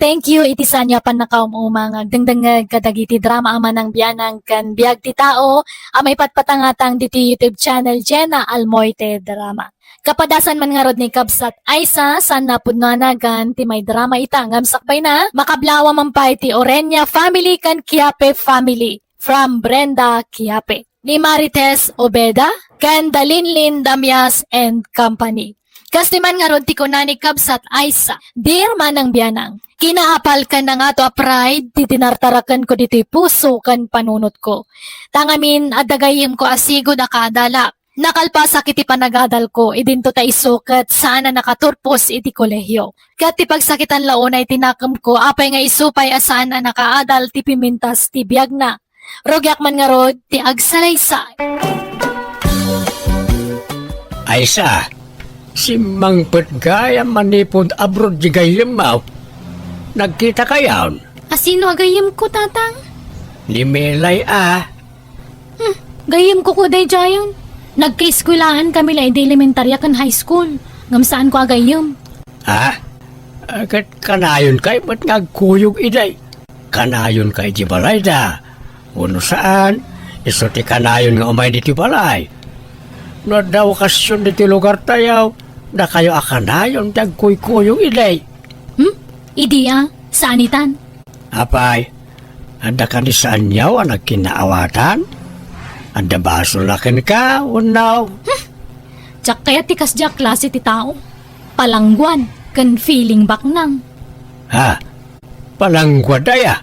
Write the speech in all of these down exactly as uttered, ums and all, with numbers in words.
Thank you iti saan nga pannakaum-uma nga agdengdengngeg kadagiti drama a manang bianang ken biag ti tao a maipatpatangatang ditoy YouTube channel Jenna Almoite Drama. Kapadasan man ngarud ni Kabsat Aisa, saan napudno a nagan ti maidrama ita ngem sakbayna, makablaawa man pay ti Orenia family ken Kiape family from Brenda Kiape, ni Marites Obeda, ken Dalinlin Damias and Company. Kas di man ngarud ti kuna ni Kabsat Aisa, Dear Manang Bianang, kinaapal ken nangato a pride ti dinartarakenko ditoy puso ken panunotko. Tangamin, adda gayyemko a sigud a kaadalak. Nakalpasak iti panagadalko, idinto ta isu ket saan a nakaturpos iti kolehio. Ket ti pagsakitan la unay ti nakemko, apay nga isu pay a saan a nakaadal ti pimintas ti biagna. Rugiak man ngarud ti agsalaysay. Aisa, simmangpet gayam manipud abroad di gayyemmo. Nagkitakayon? A sino a gayyemko, Tatang? Ni Melay a. Hmm, gayyemko ko daydiayen. Nagkaeskuelaan kami la idi elementaria ken high school. Ngem saanko a gayyem. Ha? Ah, ket kanayonka met nga agkuyog idi. Kanayonka iti balayda. Wenno saan, isu ti kanayon nga umay ditoy balay. No adda okasion ditoy lugartayo, dakayo a kanayon ti agkuykuyog idi. Hmm? Idi a? Saanitan? Apay, adda kadi saanyo a nagkinaawatan? Adda basolna kenka, wenno? Hmm. Diak kayat ti kasdiay a klase ti tao. Palangguan ken feeling baknang. Ha? Palangguad aya?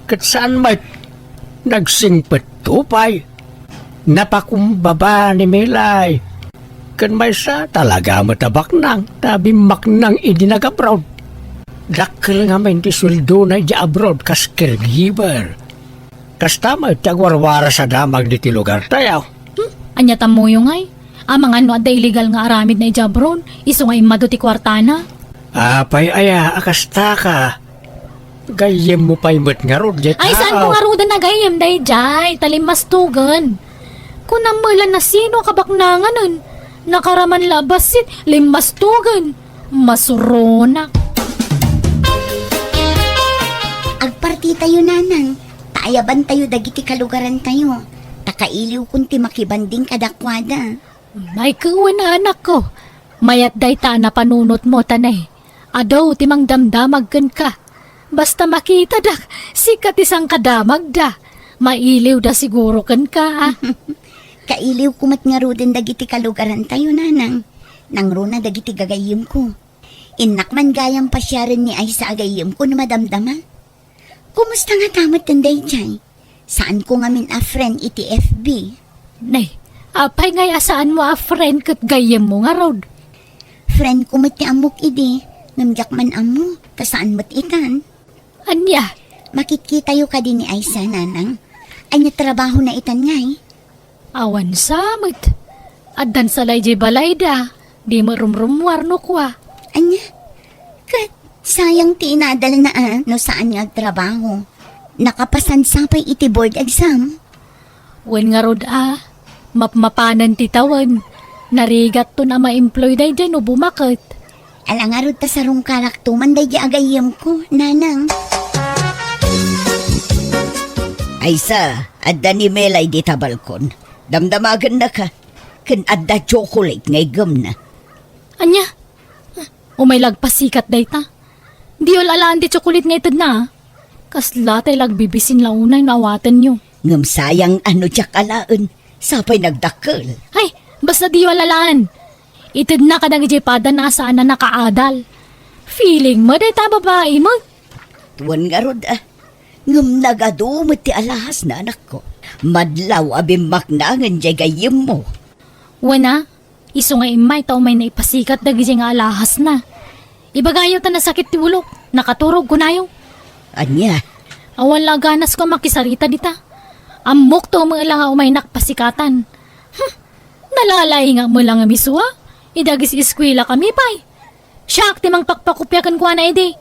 Ket saan met? Nagsingpetto pay. Napakumbaba ni Melay. Ken maysa, talaga met a baknang ta bimmaknang idi nag-abroad. Dakkel ngamin ti sueldona idiay abroad kas caregiver. Kasta met ti agwarwaras a damag ditoy lugartayo. Hmm? Ania tammoyo ngay? Amangan no adda illegal nga aramidna idiay abroad, isu nga immadu ti kuartana? Apay aya a kastaka? Gayyemmo pay met ngarud, dayta. Ay, saanko ngaruden a gayyem daydiay? Ta limmastogen. Kunam met la no sino a kabaknanganen. Nakaraman la a bassit, limmastogen. Masuronak. Agpartitayo, Nanang. Ta ayabantayo dagiti kalugarantayo. Ta kailiwkon ti makibanding kadakuada. Ay, ket wen, anakko. Mayat dayta a napanunotmo, ta ne, adu ti mangdamdamag kenka. Basta makitadak, sika ti sangkadamagda. Mailiwda siguro kenka, a. Kailiwko met ngaruden dagiti kalugarantayo, Nanang. Nangruna dagiti gagayyemko. Innak man gayam pasiaren ni Aisa a gayyemko no madamdama. Kumusta ngata met daydiay? Saanko ngamin a friend iti F B. Nay, apay ngay a saanmo a friend ket gayyemmo ngarud? Friend ko met ti ammok idi, ngem diak man ammo, ta saan met itan. Ania? Makitkitayo kadi ni Aisa, Nanang? Ania trabahona itan ngay? Awan sa met. Addan sa la idiay balayda. Di met rumrummuar no kua. Ania? Ket sayang ti inadalna a no saan nga agtrabaho. Nakapasan sa pay iti board exam. Wen ngarud a, mapmapanen ti tawen. Narigatton a maemploy daydiay no bumaket. Ala ngarud ta sarungkarakto man daydiay a gayyemko, Nanang. Aisa, adda ni Melay dita balkon. Damdamagennaka. Ken adda chocolate nga iggemna. Ania? Umay la agpasikat dayta. Diyo la alaen ti chocolate nga itedna, a. Kasla tay la agbibisin la unay no awatenyo. Ngem sayang a no diak alaen, sapay nagdakkel. Ay, basta diyo la alaen. Itedna kadagiti padana a saan a nakaadal. Feeling mo dayta a babai met. Wen ngarud, a. Ngem nagadu met ti alahasna, anakko. Madlaw a bimmaknangen diay gayyemmo. Wen a, isu nga immay ta umayna ipasikat dagiti nga alahasna. Ibagayo ta nasakit ti ulok, nakaturog kunayo. Ania? Awan la ganasko a makisarita dita. Ammok to met la nga umaynak pasikatan. Hmm, nalalaingak met la nga misua. Idagis eskuela kami pay. Siak ti mangpakpakopia kenkuana idi.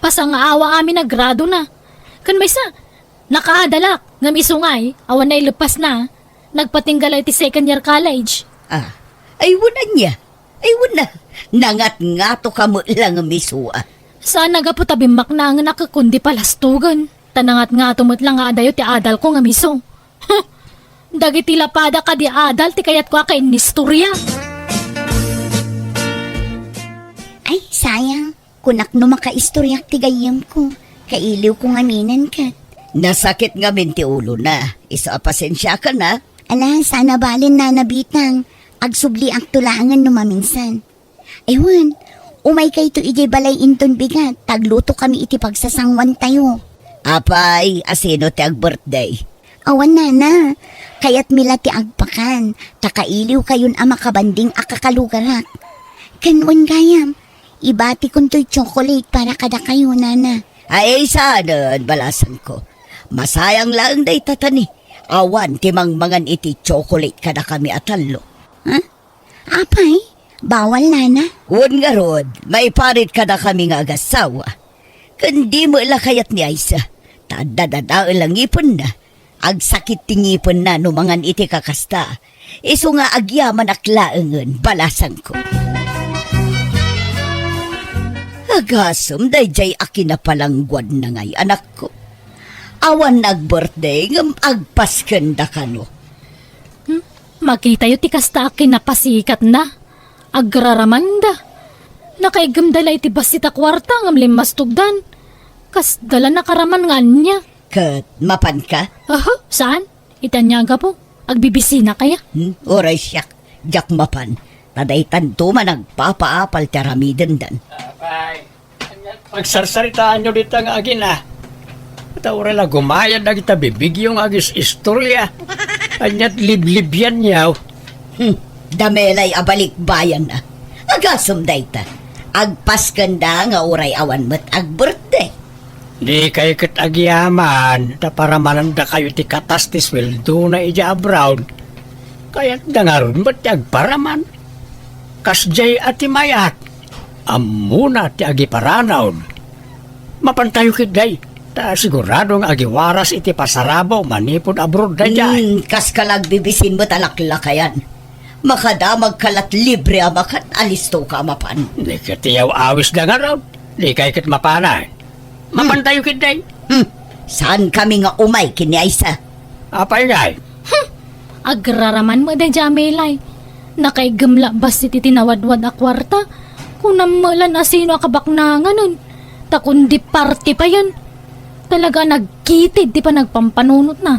Pasangaawa amin a gradona. Ken maysa, nakaadalak, ngem isu ngay, awan naileppasna. Nagpatingga la iti second year college. Ah, ay wen ania? Ay wen a, nangatngatoka met la nga misua. Saan a gapu ta bimmaknaengenak ket kundi palastogen. Ta nangatngato met la nga adayo ti adalko nga miso. Huh! Dagiti lapada kadi adal ti kayatko a kainistorya. Ay, sayang. Kunak no makaistoryak ti gayyemko. Kailiwko ngaminen ket. Nasakit ngamin ti ulona. Isu a pasensiakan, a. Ala, saan a bale, Nana Bitang. Agsubliakto laengen no maminsan. Ewan, umaykayto idiay balay inton bigat, ta aglutokami iti pagsasanguantayo. Apay, asino ti ag-birthday? Awan, Nana. Kayatmi la ti agpakan, ta kailiwkayon a makabanding a kakalugarak. Ken wen gayam, ibatikontoy chocolate para kadakayo, Nana. Ay, saanen, balasangko. Masayang laeng dayta ta ni awan ti mangmangan iti chocolate kadakami a tallo. Ha? Apay, bawal, Nana? Wen ngarud, maiparit kadakami nga agassawa. Ken di met la kayat ni Aisa, ta adda dadael a ngipenna. Agsakit ti ngipenna no mangan iti kakasta. Isu nga agyamanak laengen, balasangko. Agasem daydiay a kinapalangguadna ngay, anakko. Awan nag-birthday ngem agpaskenda kano. Hmm? Makitayo ti kasta a kinapasikatna. Agraramanda. Nakaiggemda la iti bassit a kuarta ngem limmastogdan. Kasda la nakaraman nga ania. Ket mapanka? Aha, saan? Iti ania a gapu? Agbibisina kaya? Hmm? Uray siak. Diak mapan. Ta daytanto man agpapaapal ti aramidendan. Apay. Pagsarsaritaanyo dita nga agina. Ta uray la gumayad dagita bibigyo nga agis-istorya. Aniat liblibianyo? Hmm, damelay a balikbayan a. Agasem dayta. Agpaskenda nga uray awan met ag-birthday. Dikay ket agyaman, ta paramanandakayo ti katas ti sueldona idiay abroad. Kayatda ngarud met ti agparaman. Kasdiay a ti mayat. Ammona ti agiparanod. Mapantayo ketdi, ta sigurado nga agiwaras iti pasarabo manipud abroad daydiay. Hmm, kaska la agbibisin met a laklakayan. Makadamagka lat libre a makan, alistoka a mapan. Di ket iyaw-awisda ngarud. Dikay ket mapanan. Hmm. Mapantayo ketdi. Hmm. Saankami nga umay ken ni Aisa? Apay ngay? Hmm. Agraraman met daydiay a melay. Nakaiggem la bassit iti nawadwad a kuarta. Kunam met la no asino a kabaknanganen. Ta kundi parti payen. Talaga a nagkitid ti panagpampanunotna.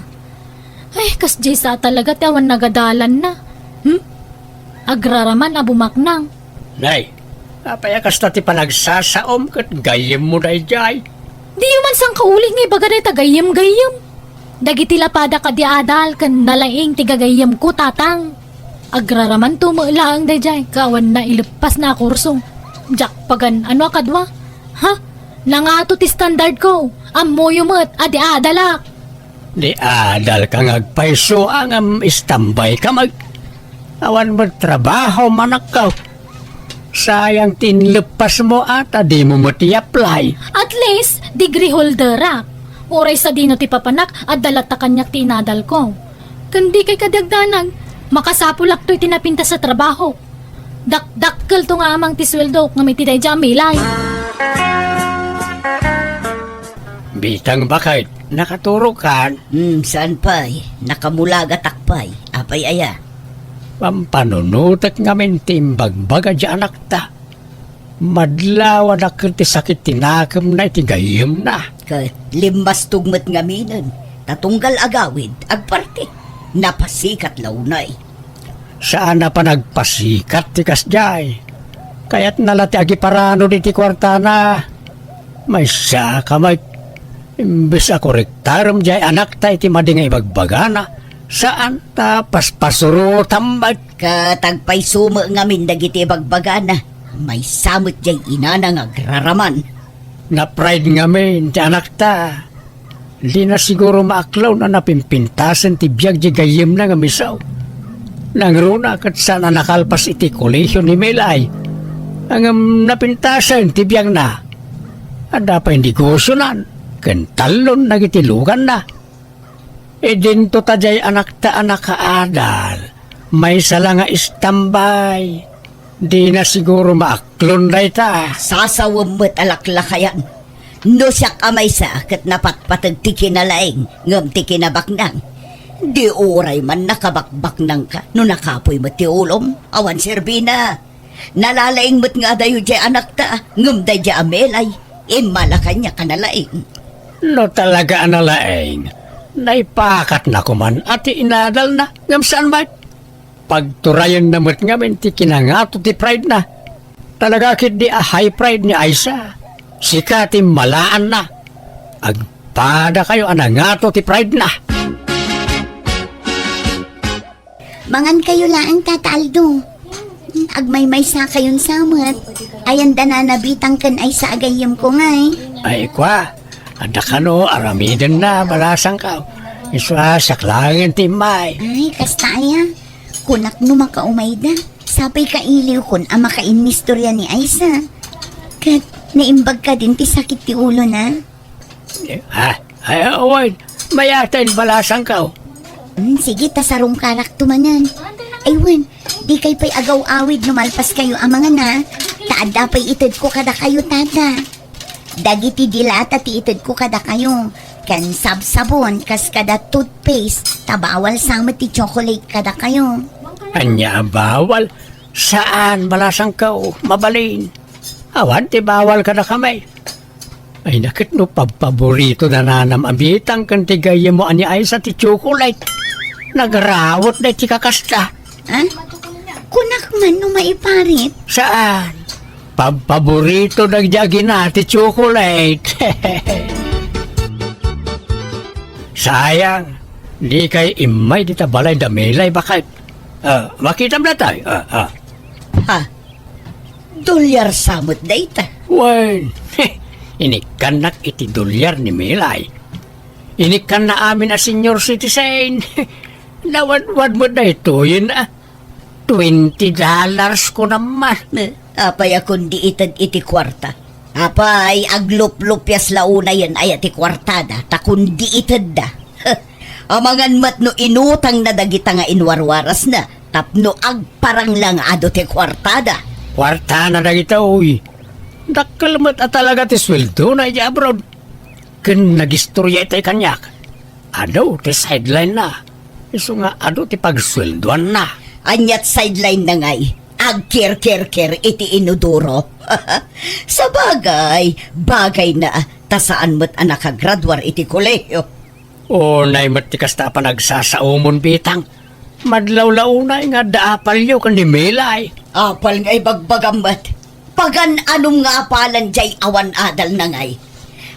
Ay, kasdiay sa talaga ti awan nagadalanna. Hmm? Agraraman a bumaknang. Nay, apay a kasta ti panagsasaom ket gayyemmo daydiay? Diyo man sangkauli nga ibaga dayta gayyem-gayyem. Dagiti lapada kadi adal ken nalaing ti gagayyemko, tatang. Agraramanto met laeng daydiay, ket awan naileppasna a kurso. Diak pagan-ano a kadua? Ha? Nangato ti standardko. Ammoyo met a di adalak. Di adalka nga agpayso a ngem istambayka met. Awan met trabaho, manakko. Sayang ti inleppasmo a ta dimo met i-apply. At least, degree holderak. Uray sadino ti papanak, adda latta kaniak ti inadalko. Ken dikay kadi agdanag, makasapulakto iti napintas a trabaho. Dakdakkelto nga amang ti sueldok ngem iti daydiay a milay. Bitang baket, nakaturokan? Hmm, saan pay? Nakamulagatak pay. Apay aya? Pampanunotek ngamin ti imbagbaga di anakta. Madlawanak ket ti sakit ti nakemna iti gayyemna. Ket limmastog met ngaminen, ta tunggal agawid, agparti. Napasikat la unay. Saan a panagpasikat ti kasdiay. Kayatna la ti agiparanod iti kuartana. Maysa ka met. Imbes a korektarem diay anakta iti madi nga ibagbagana, saan ta paspasurotam met. Ket agpayso met ngamin dagiti ibagbagana. Maysa met diay inana nga agraraman. Napride ngamin ti anakta. Dina siguro maaklon a napimpintasen ti biag diay gayyemna nga miso. Nangruna ket saan a nakalpas iti kolehio ni Melay. Ngem napintasen ti biagna. Adda pay negosionan ken tallon dagiti luganna. Idinto ta diay anakta a nakaadal, maysa la nga istambay. Dina siguro maaklon dayta. Sasawem met a laklakayan. No siak a maysa ket napatpateg ti kinalaing ngem ti kinabaknang, di uray man nakabakbaknangka no nakapuy met ti ulom, awan serbina. Nalalaing met nga adayo diay anakta, ngem daydiay a Melay, immala kaniak a nalaing. No talaga a nalaing, naipakatna koman a ti inadalna, ngem saan met? Pagturayenna met ngamin ti kinangato ti pride-na. Talaga ketdi a high pride ni Aisa. Sika ti malaanna. Agpadakayo a nangato ti pride-na. Mangankayo laeng, Tata Aldo. Agmaymaysa kayon sa met. Ayan da nanabitang ken Aisa a gayyemko ngay. Ay, kua. Adda kano, aramidenna, balasangko. Isu a siak laengen ti immay. Ay, kasta aya. Kunak no makaumayda. Sapay kailiwkon a makainnistorya ni Aisa. Ket naimbag kadin ti sakit ti ulona. Ha? Ay, awan. Mayaten, balasangko. Hmm, sige, ta sarungkarakto manen. Ay, wen, dikay pay agaw-awid no malpaskayo a mangana. Ta adda pay itedko kadakayo, Tata. Dagiti dilata ti itedko kadakayo. Ken sabsabon, kas kada toothpaste, ta bawal sa met ti chocolate kadakayo. Ania a bawal? Saan, balasangko. Mabalin. Awan ti bawal kadakami. Ay, naket no pabpaborito da nanam a bitang ken ti gayyemmo a ni Aisa ti chocolate. Nagrawot da iti kakasta. Ha? Kunak man no maiparit? Saan? Pabpaborito dagiti agina ti chocolate. Sayang, dikay immay dita balay da Melay, baket. Ah, makitam dayta. Ah, ah. Ha? Dolyar sa met dayta. Wen, inikkannak iti dolyar ni Melay. Inikkanna amin a senior citizen. Nawadwad met daytoyen, ah. Twenty dollars ko naman. Eh, apay a kundi ited iti kuarta? Apay, agluplupias la unayen aya ti kuartada, ta kundi itedda. Amangan met no inutangna dagita nga inwarwarasna tapno agparang la nga adu ti kuartada. Kuartana dagita, uy. Dakkel met a talaga ti sueldona idiay abroad. Ken nagistorya itay kaniak. Adu ti sideline-na. Isu nga adu ti pagsueldoanna. Aniat sideline-na ngay? Agkerkerker iti inodoro. Sabagay, bagayna, ta saan met a nakagraduar iti kolehio. Unay met ti kasta a panagsasaomon, bitang. Madlawlaw unay nga adda apalyo ken ni Melay. Apal nga ibagbagam met. Pagan-anom nga apalan diay awan adalna ngay.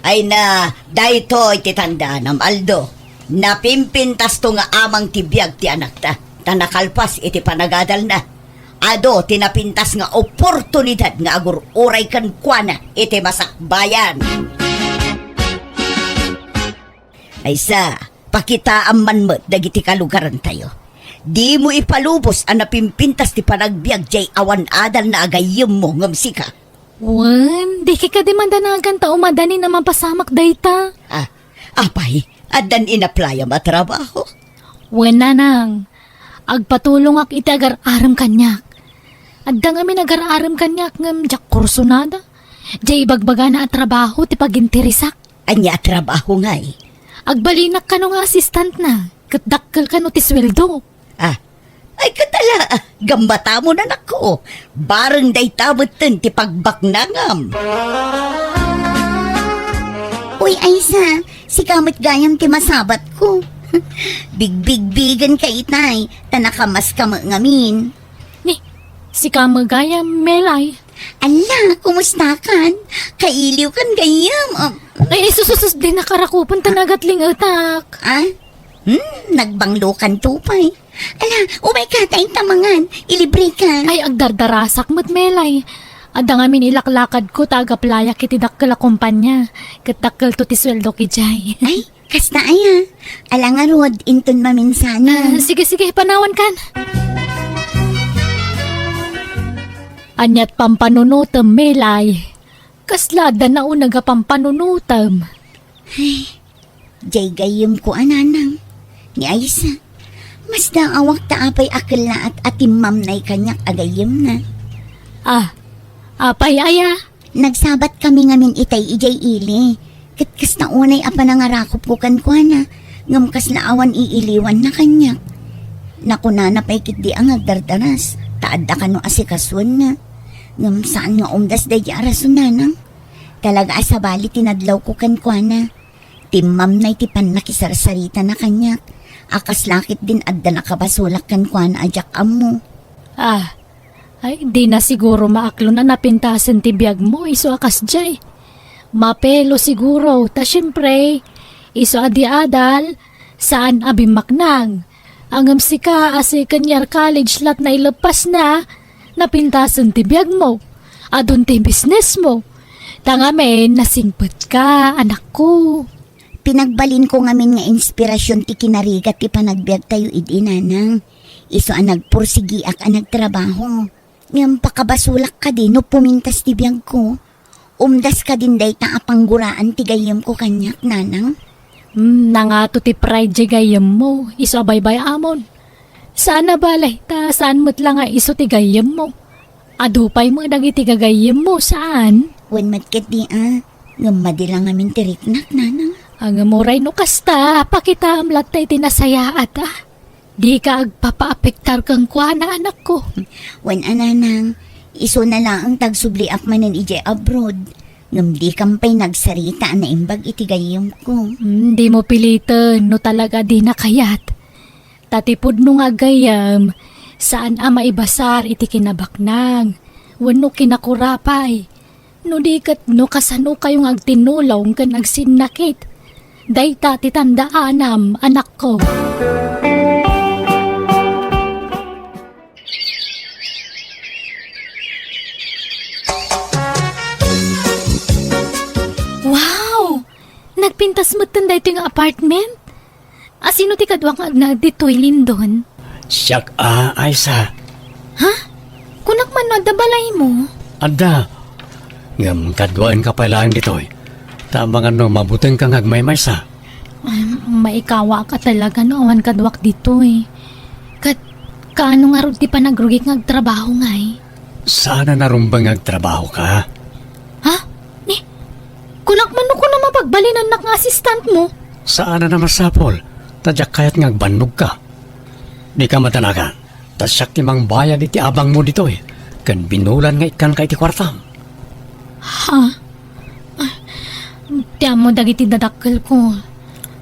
Ay na, daytoy ti tandaanam, Aldo. Napimpintasto nga amang ti biag ti anakta, ta nakalpas iti panagadalna. Adu ti napintas nga oportunidad nga agur-uray kenkuana iti masakbayan. Aysa, pakitaam man met dagiti kalugarantayo. Dimo ipalubos a napimpintas ti panagbiag diay awan adalna a gayyemmo ngem sika. Wen, dika kadi mandanagan ta umadanin a mapasamak dayta. Ah, apay, addan inaplayam a trabaho? Wen, nanang. Agpatulongak iti agar-arem kaniak. Adda ngamin agar-arem kaniak ngem diak kursunada. Diay ibagbagana a trabaho ti paginteresak. Ania a trabaho ngay? Agbalinak kano nga assistant-na, ket dakkel kano ti sueldo. Ah, ay, ket ala, gammatamo, anakko. Bareng dayta metten ti pagbaknangam. Uy, Aysa, sika met gayam ti masabatko. Bigbigbigenka itay, ta nakamaska met ngamin. Ni, sika met gayam, Melay. Ala, kumustakan? Kailiwkan gayam. Ah. Ay, ay, sus, sus, sus, di nakarakupan ta nagatlingetak. Ah? Hmm, nagbanglokanto pay. Ala, umayka ta inta mangan, ilibreka. Ay, agdardarasak met, Melay. Adda ngamin ilaklakadko ta agaplayak iti dakkel a kompania. Ket dakkelto ti sueldok idiay. Ay, kasta aya. Ala ngarud, inton maminsanan. Ah, sige, sige, panawankan. Aniat pampanunotem, Melay? Kasla adda nauneg a pampanunotem? Ay, diay gayyemko a nanang, ni Aysa. Masdaawak ta apay a kellaat a timmamnay kaniak a gayyemna. Ah, apay aya? Nagsabat kami ngamin itay idiay ili. Ket kasta unay a panangarakupko kenkuana, ngem kasla awan iiliwanna kaniak. Nakunana pay ketdi a nga agdardaras, ta adda kano asikasuenna. Ngem saan nga umdas daydi a rason, nanang. Talaga a sabali ti nadlawko kenkuana. Timmamnay ti pannakisarsaritana kaniak, a kasla ketdin adda nakabasolak kenkuana a diak ammo. Ah, ay, dina siguro maaklon a napintasen ti biagmo isu a kasdiay. Mapelo siguro, ta siempre, isu a di adal, saan a bimmaknang. Ngem sika a second year college lat naileppasna, napintasen ti biagmo. Adun ti businessmo. Ta ngamin, nasingpetka, anakko. Pinagbalinko ngamin nga inspirasyon ti kinarigat ti panagbiagtayo idi, nanang. Isu a nagpursigiak a nagtrabaho. Ngem pakabasolak kadi no pumintas ti biagko? Umdas kadin dayta a pangguraan ti gayyemko kaniak, nanang? Hmm, nangato ti pride diay gayyemmo, isu a baybay-amon. Saan a bale, ta saan met la nga isu ti gayyemmo. Adu pay met dagiti gagayyemmo, saan? Wen met ketdi a, ngem madi la ngamin ti riknak, nanang. Ngem uray no kasta, pakitaem latta iti nasayaat, a. Dika agpapaapektar kenkuana, anakko. Wen a, nanang, isuna laeng ta agsubliak manen idiay abroad. Ngem dikam pay nagsarita a naimbag iti gayyemko. Hmm, dimo piliten no talaga dina kayat. Ta ti pudno nga aggayyem, saan a maibasar iti kinabaknang wenno kinakurapay. No di ket no kasanokayo nga agtinnulong ken agsinnakit. Dayta ti tandaanam, anakko. Wow! Nagpintas metten daytoy nga apartment? A, sino ti kaduak nga agnaed ditoy, Lindon? Siak a, Aisa. Ha? Kunak man no adda balaymo? Adda. Ngem kaduaenka pay laeng ditoy. Ta amangan no mabutengka nga agmaymaysa. Ay, maikawaak a talaga no awan kaduak ditoy. Ket, kaano ngarud ti panagrugik nga agtrabaho ngay? Saan a narumbeng nga agtrabahoka. Ha? Ni, kunak man no kuna mapagbalinannak nga assistantmo? Saan a masapul, ta diak kayat nga agbannogka. Dika madanagan, ta siak ti mangbayad iti abangmo ditoy, ken binulan nga ikkanka iti kuartam. Ha? Ay, ti ammo dagiti dadakkelko.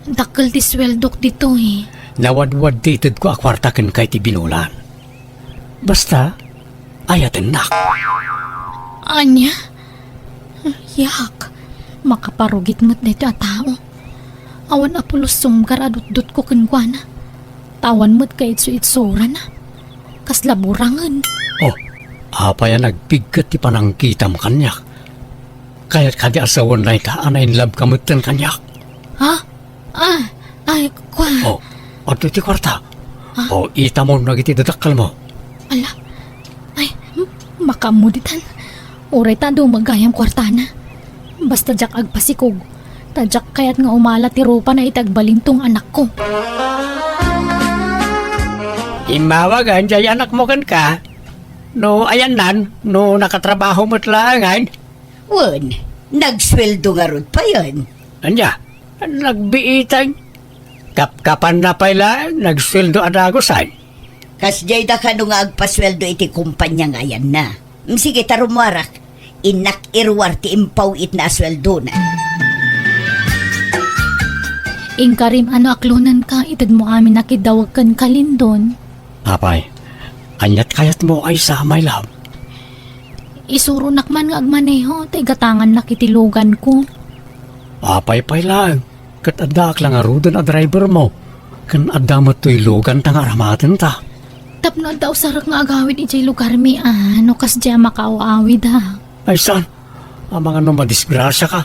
Dakkel ti sueldok ditoy. Nawadwad ti itedko a kuarta kenka iti binulan. Basta, ayatennak. Ania? Yak, makaparugit met daytoy a tao. Awan a pulos sumgar a dutdotko kenkuana. Ta awan met kaitsu-itsurana. Kasla burangen. Oh, apay a nagpigget ti panangkitam kaniak? Kayat kadi a sawen dayta a nainlabka metten kaniak? Ha? Ah, ay, kua. Oh, adtoy ti kuarta. Ah? Oh, itamon dagiti dadakkelmo. Ala. Ay, m-, makaammo ditan. Uray ta dumagayam kuartana. Basta diak agpasikog. Ta diak kayat nga umala ti rupana iti agbalinto nga anakko. Immawagan diay anakmo kenka. No ayannan, no nakatrabaho met laengen. Wen, nagsueldo ngarud payen. Ania? Nagbiitang. Kapkapanna pay laeng, nagsueldo a dagusan. Kasdiay da kano nga agpasueldo iti kumpania nga ayanna. Mm, sige, ta rumuarak. Innak iruar ti impaw-itna a sueldona. Inkarim a no aklonenka, itedmo amin a kidaweg kenka, Lindon. Apay, aniat kayatmo, Aisa, my love? Isuronak man nga agmaneho, ta igatangannak iti luganko. Apay pay laeng, ket addaak la ngaruden a drivermo, ken adda met toy luganta nga aramatenta. Tapno adda usarek nga agawid idiay lugarmi, a, no kasdiay a makaaw-awid, a. Ay, saan? Amangan no madisgrasiaka.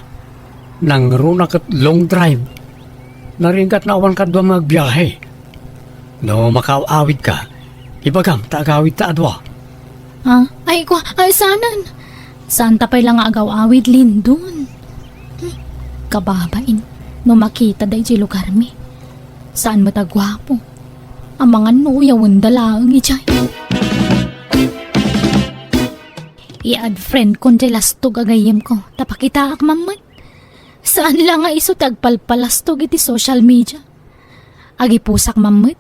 Nangruna ket long drive. Naringgat no awan kaduam nga agbiahe. No makaaw-awidka, ibagam ta agawidta a dua. Ah, ay, kua, ay, saanen? Saanta pay la nga agaw-awid, Lindon? Hmm, kababain, no makitada idiay lugarmi. Saan met a guapo. Amangan no uyawenda laeng idiay. I-add friend kon diay lastog a gayyemko, ta pakitaak man met. Saan la nga isu ti agpalpalastog iti social media. Agipusak man met.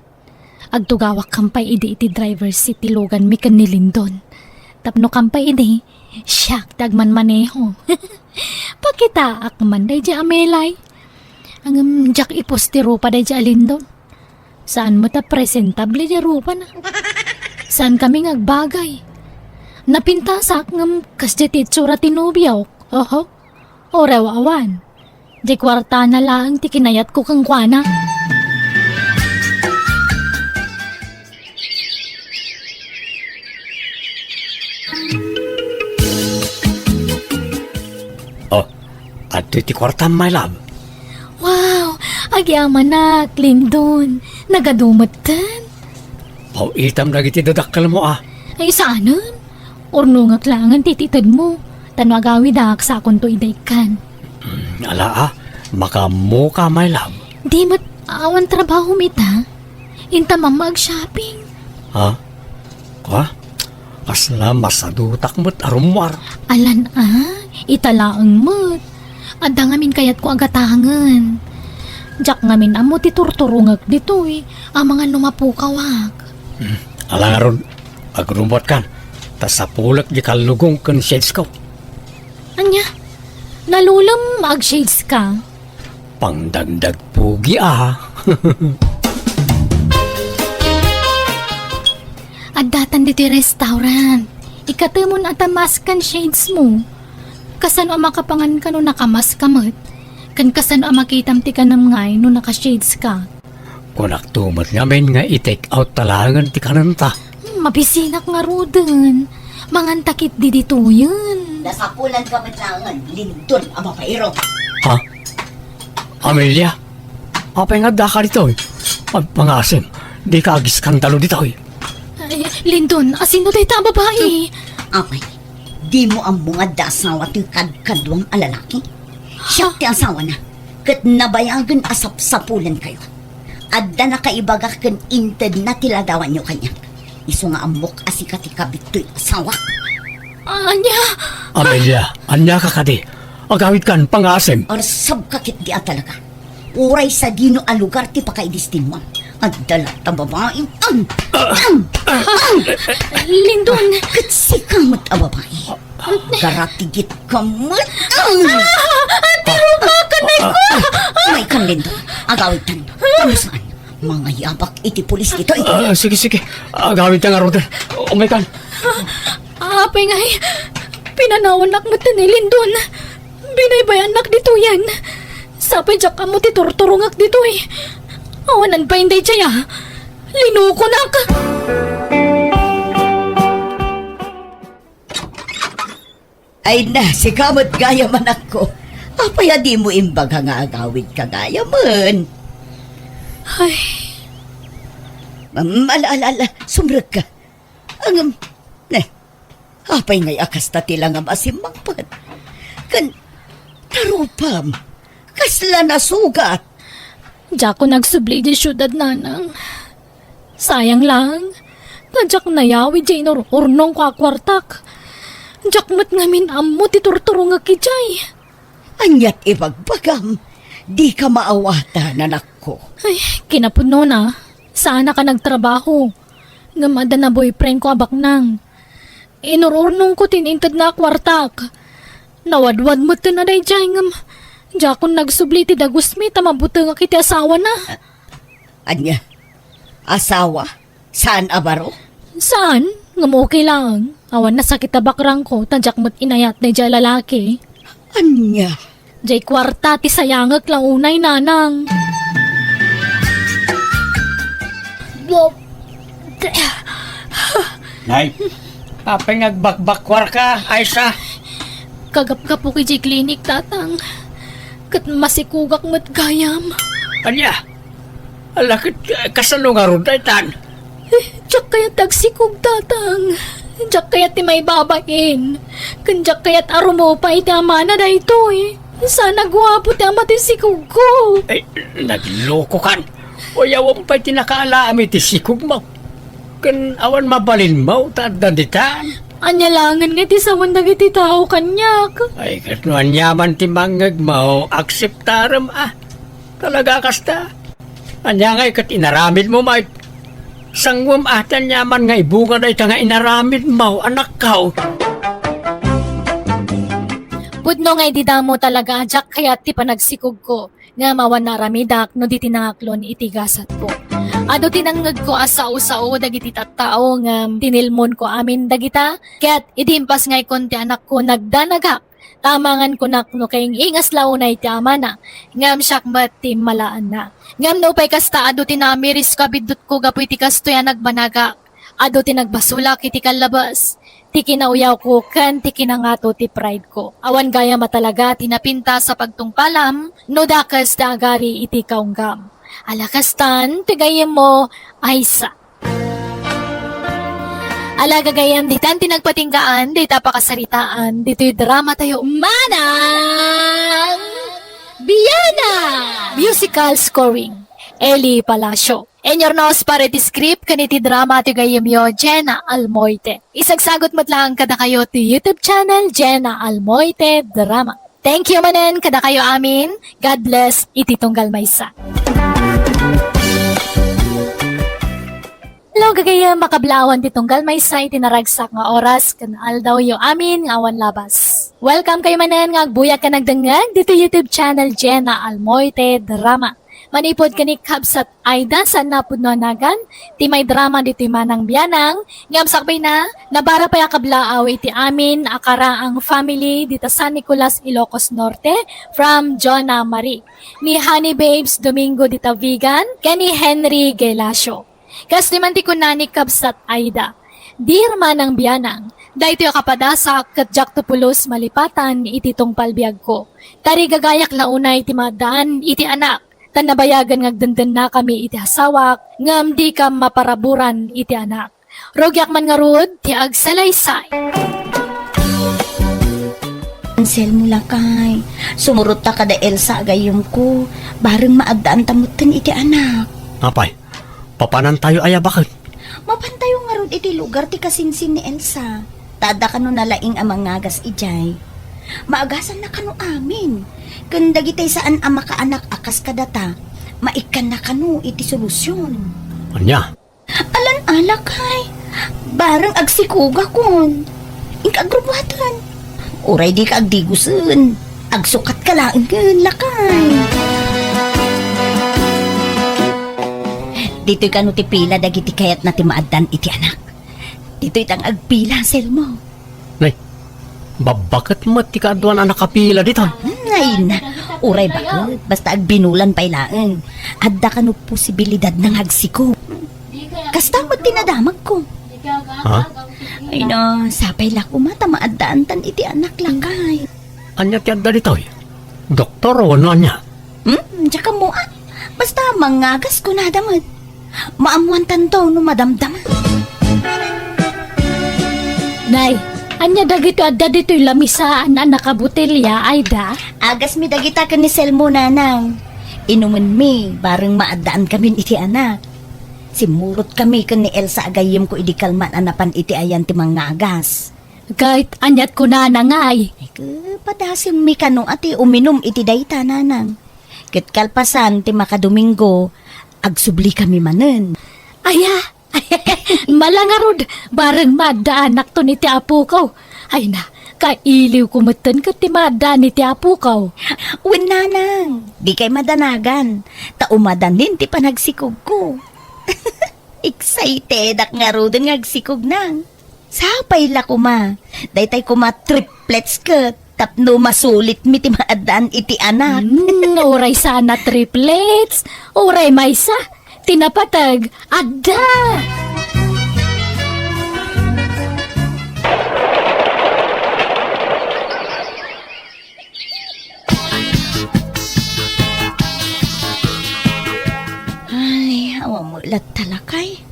Agtugawak kampay idi iti driver seat ti luganmi ken ni Lindon. Tapno kampay idi, siak ti agmanmaneho. Pakitaak man daydiay a melay. Ngem diak ipus ti rupa daydiay a Lindon. Saan met a presentable ti rupana. Saan kami nga agbagay. Napintasak ngem kasdiay ti itsura ti nobiok. Oho. Uray awan. Diay kuartana laeng ti kinayatko kenkuana. Oh, adtoy ti kuartam, my love. Wow, agyamanak, Lindon. Nagadu metten. Paw-itam dagiti dadakkelmo, a. Ay, saanen? Urnongek laengen ti itedmo. Ta no agawidak, sakonto ida ikkan. Mm, ala, a. Makaammoka, my love. Di met awan trabahom ita. Inta mamma ag-shopping. Ha? Kua? Kasla masadutak met a rummuar. Alan a, ita laeng met. Adda ngamin kayatko a gatangen. Diak ngamin ammo ti turturongek ditoy, amangan no mapukawak. Hmm, ala ngarud, agrumbuatkan, ta sapulek di kallugong ken shades ko. Ania? Nalulem nga ag-shades ka? Pangdagdag pugi, a. Addatan ditoy restaurant. Ikatemon a ta mask ken shades mo. Kasano a makapangan ka no nakamask ka met? Ken kasano a makitam ti kanem ngay no naka-shades ka? Kunakto met ngamin nga i-take out ta laengen ti kanenta. Hmm, mabisinak ngaruden. Manganta ketdi ditoyen. Nasapulan ka met laengen, Lindon a babaero. Ha? Amelia? Apay nga addaka ditoy? Agpangasim, dika agiskandalo ditoy. Ay, Lindon, asino dayta a babai? Apay, dimo ammo nga adda asawa ti kadkaduam a lalaki? Siak ti asawana, ket nabayagen a sapsapulenkayo. Adda nakaibaga ken intedna ti ladawanyo kaniak. Isu nga ammok a sika ti kabit toy asawak. Ania? Amelia, ania ka kadi? Agawidkan, pangaasim. Arsabka ketdi a talaga. Uray sadino a lugar ti pakaidestinmoam. Adda latta babai. Am! Am! Am! Lindon! Ket sika met a babai. Agaratigit ka met. Am! Ah! Ati, rupa ka, Nay ko! Umaykan, Lindon. Agawidtan. Kamusaan? Mangayabak iti pulis ditoy. Ah, sige, sige. Agawidtan ngaruden. Umaykan. Apay ngay, pinanawannak met ni Lindon. Binaybayannak ditoyen. Sapay diak ammo ti turturongek ditoy. Awanan pay daydiay a. Linukonak. Ay na, sika met gayam, anakko. Apay a dimo imbaga nga agawidka gayamen? Ay. Am, ala, ala, ala, sumrekka. Ngem, ne, apay ngay a kasta ti langam a simmangpet? Ken, ta rupam, kasla nasugat. Diakon agsubli idiay siudad, nanang. Sayang laeng, ta diak nayawid diay inur-urnongko a kuartak. Diak met ngamin ammo ti turturongek idiay. Aniat ibagbagam? Dika maawatan, anakko. Ay, kinapudnona, saannak a nagtrabaho. Ngem adda na boyfriendko a baknang. Inur-urnongko ti intedna a kuartak. Nawadwad metten a daydiay, ngem diakon nagsubli iti dagusmi ta mabutengak iti asawana. Ania? Asawa? Saan a baro? Saan? Ngem okay lang. Awan nasakit a bakrangko, ta diak met inayat daydiay a lalaki. Ania? Diay kuarta ti sayangek la unay, nanang. Nay, apay nga agbakbakkuarka, Aisa? Kagapgapok idiay klinik, tatang. Ket masikugak met gayam. Ania? Ala ket, eh, kasano ngarud daytan? Eh, diak kayat ti agsikog, tatang. Diak kayat ti maibabain. Ken diak kayat a rumupa iti amana daytoy. Saan a guapo ti ama ti sikogko. Ay, naglokokan. Uray awan pay ti nakaalaami ti sikogmo. Ken awan mabalinmo ta adda ditan. Ania laengen nga ti sawen dagiti tao kaniak? Ay, ket no aniaman ti mangngegmo, akseptarem a. Talaga kasta? Ania ngay ket inaramidmo, Mike? Sanguem a ti aniaman nga ibunga dayta nga inaramidmo, anakko. Pudno nga idi damo talaga a diak kayat ti panagsikogko, ngem awan naaramidak no di ti nangaklon iti gasatko. Adu ti nangngegko a sao-sao dagiti tattao ngem tinilmonko amin dagita, ket idi impasngaykon ti anakko, nagdanagak. Tamangan kunak no kaing-ingas la unay ti amana, ngem siak met ti immalaanna. Ngem nupay kasta, adu ti naamirisko a biddutko gapu iti kastoy a nagbanagak. Adu ti nagbasolak iti kallabes, ti kinauyawko ken ti kinangato ti prideko. Awan gayam a talaga ti napintas a pagtungpalam no dakes ti agari iti kaunggam. Ala kastan ti gayyemmo, Aisa. Ala gagayyem, ditan ti nagpatinggaan dita pakasaritaan ditoy drama tayo, Manang Biana! Musical scoring, Eli Palacio. Inurnos para iti script ken iti drama ti gayyemyo, Jenna Almoite. Isagsagot met laeng kadakayo ti YouTube channel, Jenna Almoite Drama. Thank you manen kadakayo amin. God bless iti tunggal maysa. Hello, gagayyem, makablawan ti tunggal maysa iti naragsak nga oras ken aldawyo amin nga awan labas. Welcome kayo manen nga agbuyak ken agdengngeg ditoy YouTube channel, Jenna Almoite Drama. Manipud ken ni Kabsat Aida, saan a pudno a nagan ti maidrama ditoy Manang Bianang, ngem sakbayna, nabara pay a kablaaw iti amin a karaang family dita San Nicolas, Ilocos Norte, from Jonah Marie, ni Honey Babes Domingo dita Vigan, ken ni Henry Gelacio. Kastoy man ti kuna ni Kabsat Aida, Dear Manang Bianang, daytoy a kapadasak ket diakto pulos malipatan iti tungpal biagko. Tarigagayak la unay ti maaddaan iti anak. Ta nabayagen nga agdendennakami iti asawak, ngem dikam maparaburan iti anak. Rugiak man ngarud ti agsalaysay. Anselmo, lakay, sumurotta kada Elsa a gayyemko, bareng maaddaanta metten iti anak. Apay, papanantayo aya baket? Mapantayo ngarud iti lugar ti kasinsin ni Elsa. Ta adda kano nalaing a mangagas idiay. Maagasanna kano amin. Ken dagiti saan a makaanak a kas kadata, maikkanna kano iti solusion. Ania? Alan a, lakay. Bareng agsikogakon. Inka agrubuaten. Uray dika agdigosen, agsukatka laengen, lakay. Ditoy kano ti pila dagiti kayatna ti maaddaan iti anak. Ditoy ta nga agpila, Selmo. Nay, babbaket met ti kaaduan a nakapila ditoy. Hmm, ay na, uray baket, basta agbinulan pay laeng. Adda kano posibilidad nga agsikog. Kasta met ti nadamagko. Ha? Ay na, sapay la koma ta maaddaantan iti anak, lakay. Ania ti adda ditoy? Doktor wenno ania? Hmm, diak ammo, ah. Basta mangagas kunada met. Maammoantanto no madamdama. Nay, ania dagiti adda ditoy lamisaan a nakabotelya, Aida? Agasmi dagita ken ni Selmo, nanang. Inumenmi, bareng maaddaankamin iti anak. Simmurotkami ken ni Elsa a gayyemko idi kalman a napan iti ayan ti mangagas. Ket aniat kunana ngay? Ket padasemmi kano a ti uminum iti dayta, nanang. Ket kalpasan ti makadomingo, agsublikami manen. Aya, mala ngarud, bareng maaddaanakton iti apokaw. Ay na, kailiwko metten ket ti maaddaan iti apokaw. Wen, nanang, dikay madanagan, ta umadanin ti panagsikogko. Excitedak ngaruden nga agsikog, nang. Sapay la koma. Daytay koma triplets ket tapno masulitmi ti maaddaan iti anak. Hmm, uray saan a triplets, uray maysa, ti napateg, adda! Ay, awan met latta, lakay.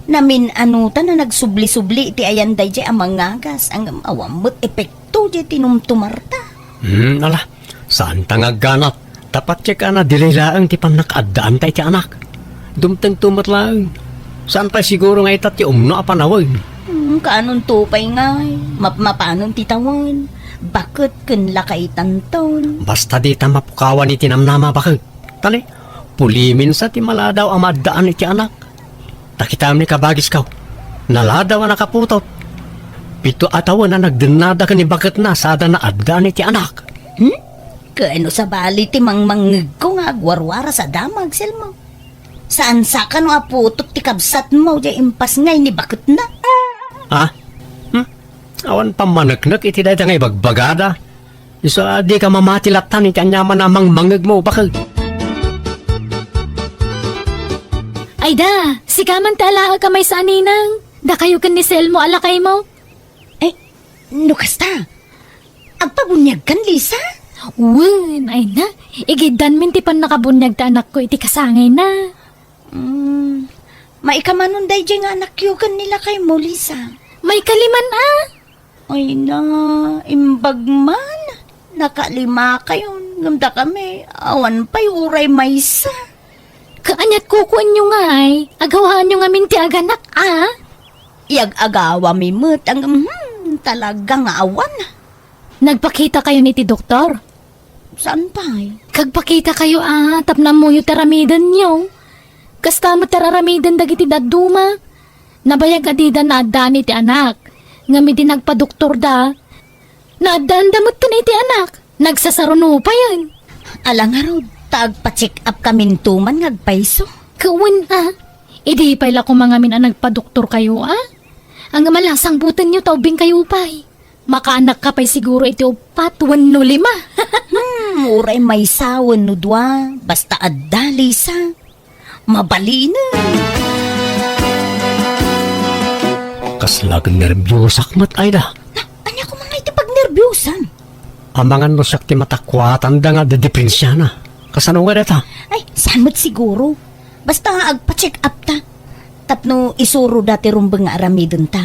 Namin-anutan a nagsubli-subli iti ayan daydiay a mangagas, ngem awan met epekto diay tinumtumarta. Hmm, ala, saanta nga agganat. Ta patiekan a delay laeng ti pannakaaddaanta iti anak. Dumtengto met laeng. Saan pay siguro nga ita ti umno a panawen. Hmm, Kaanonto pay ngay, mapmapanon ti tawen, baket ken lakay tanton. Basta dita mapukawan iti namnama, baket. Tali, pulimin sa ti maladaw a maaddaan iti anak. Ta kitam ni kabagiskaw, naladaw a nakaputot. Pito a tawen a nagdennada ken ni baketna sada naaddaan iti anak. Hmm? Ken no sabali ti mangmangngegko nga agwarwara sa damag, Selmo. Saan sa kano a putot ti kabsatmo, diay impas ngay ni baketna? Ha? Hmm? Awan pammaneknek iti dayta nga ibagbagada. Isu a dika mamati latta iti aniaman a mangmangngegmo, baket. Ay da, sika man ti alaek a maysa a ninang. Dakayo ken ni Selmo a lakaymo. Ay, no kasta, agpabuniagkan, Lisa? Wen, ay na. Igiddanmin ti pannakabuniag ti anakko iti kasangayna. Hmm, maikamanon daydiay nga anakyo ken ni lakaymo, Lisa? Maikaliman a. Ay na, imbag man. Nakalima kayon, ngem dakami, awan pay uray maysa. Kaaniat kukuenyo ngay, agawaanyo ngamin ti aganak a? Iyag-agawami met, ngem, hmm, talaga nga awan. Nagpakita kayon iti doktor? Saan pay? Kagpakita kayo a, tapno ammoyo ti aramidenyo. Kasta met ti aramiden dagiti dadduma. Nabayag a dida naaddaan iti anak. Ngem idi nagpadoktorda, naaddaanda metten iti anak. Nagsasaruno payen. Ala ngarud, ta agpa-check up kaminto man nga agpayso. Kawen a, idi pay la koma ngamin a nagpadoktor kayo a? Ang mala, sangbutenyo ta ubbing kayo pay. Makaanak ka pay siguro iti uppat wenno lima. Hmm, uray maysa wenno dua, basta adda, Lisa. Mabalinen. Kasla ket nerbiusak met, Aida. Na, ania koma nga iti pagnerbiusan? Amangan no siak ti matakuatanda nga didipensiana. Kasano nga data? Ay, saan met siguro? Basta agpa-check up ta. Tapno isuroda ti rumbeng nga aramidenta.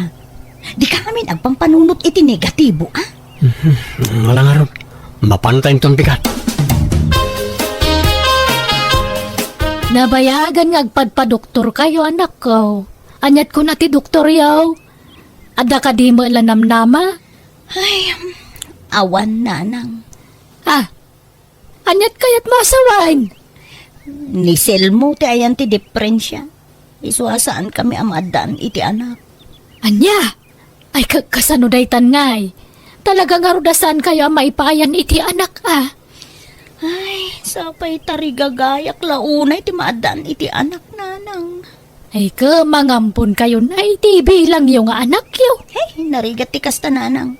Dika ngamin agpampanunot iti negatibo, a? Mhm. Wala ngarud. Mapanta inton bigat. Nabayagan nga agpadpadoktor kayo, anakko. Aniat kuna ti doktor yaw? Adda kadi met la namnama? Ay, awan, nanang. Ah, Aniat kayat mo a sawen? Ni Selmo ti ayan ti diperensia. Isu a saan kami a maaddaan iti anak. Ania? Ay, ka-, kasano daytan ngay? Talaga ngarud a saan kayo a maipaayan iti anak, a? Ay, sapay tarigagayak la unay ti maaddaan iti anak, nanang. Ay, ka, mangampon kayon ay ti ibilangyo nga anakyo. Hey, narigat ti kasta, nanang.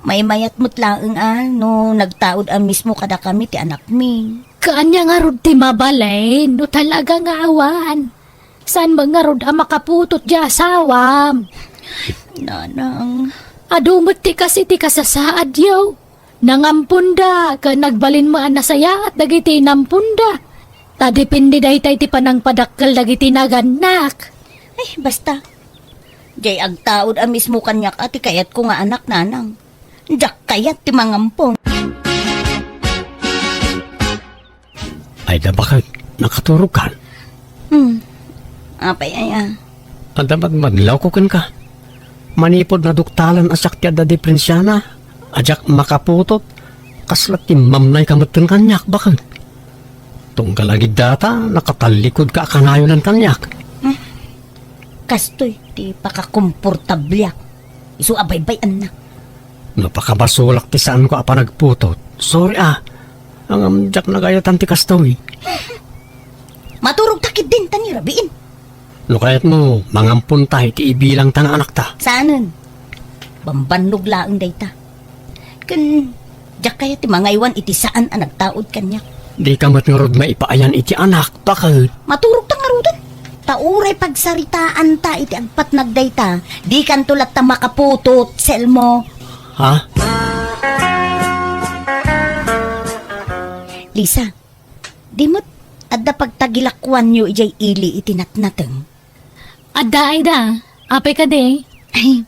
Maymayat met laeng a no nagtaud a mismo kadakami ti anakmi. Kaanya ngarud ti mabalin no talaga nga awan. Saan met ngarud a makaputot ti asawam? Nanang. Adu met ti kas iti kasasaadyo. Nangamponda, ken nagbalin met a nasayaat dagiti inamponda. Ta depende dayta iti panangpadakkel dagiti nagannak. Ay, basta. Diay agtaud a mismo kaniak a ti kayatko nga anak, nanang. Diak kayat ti mangampon. Ay, da, baket, nakaturogkan? Hmm. Apay aya? Adda madmadlawko kenka. Manipud naduktalan a siak ti adda diperensiana, a diak makaputot, kasla timmamnayka metten kaniak, baket. Tunggal agid data, nakatallikudka a kanayonan kaniak. Hmm. Kastoy ti pakakomportabliak. Isu a baybay-anna. No pakabasolak ti saanko a panagputot, sorry a. Ngem diak nagayatan ti kastoy. Maturogta ketdin ta ni rabiin. No kayatmo, mangamponta iti ibilangta nga anakta. Saanen? Bambannog laeng dayta. Ken diak kayat ti mangaywan iti saan a nagtaud kaniak. Dika met ngarud maipaayan iti anak, baket. Maturogta ngaruden. Ta uray pagsaritaanta iti agpatnag dayta, dikanto latta makaputot, Selmo. Ha? Lisa, di met adda pagtagilakuanyo idiay ili iti natnateng? Adda, Aida. Apay kadi? Ay,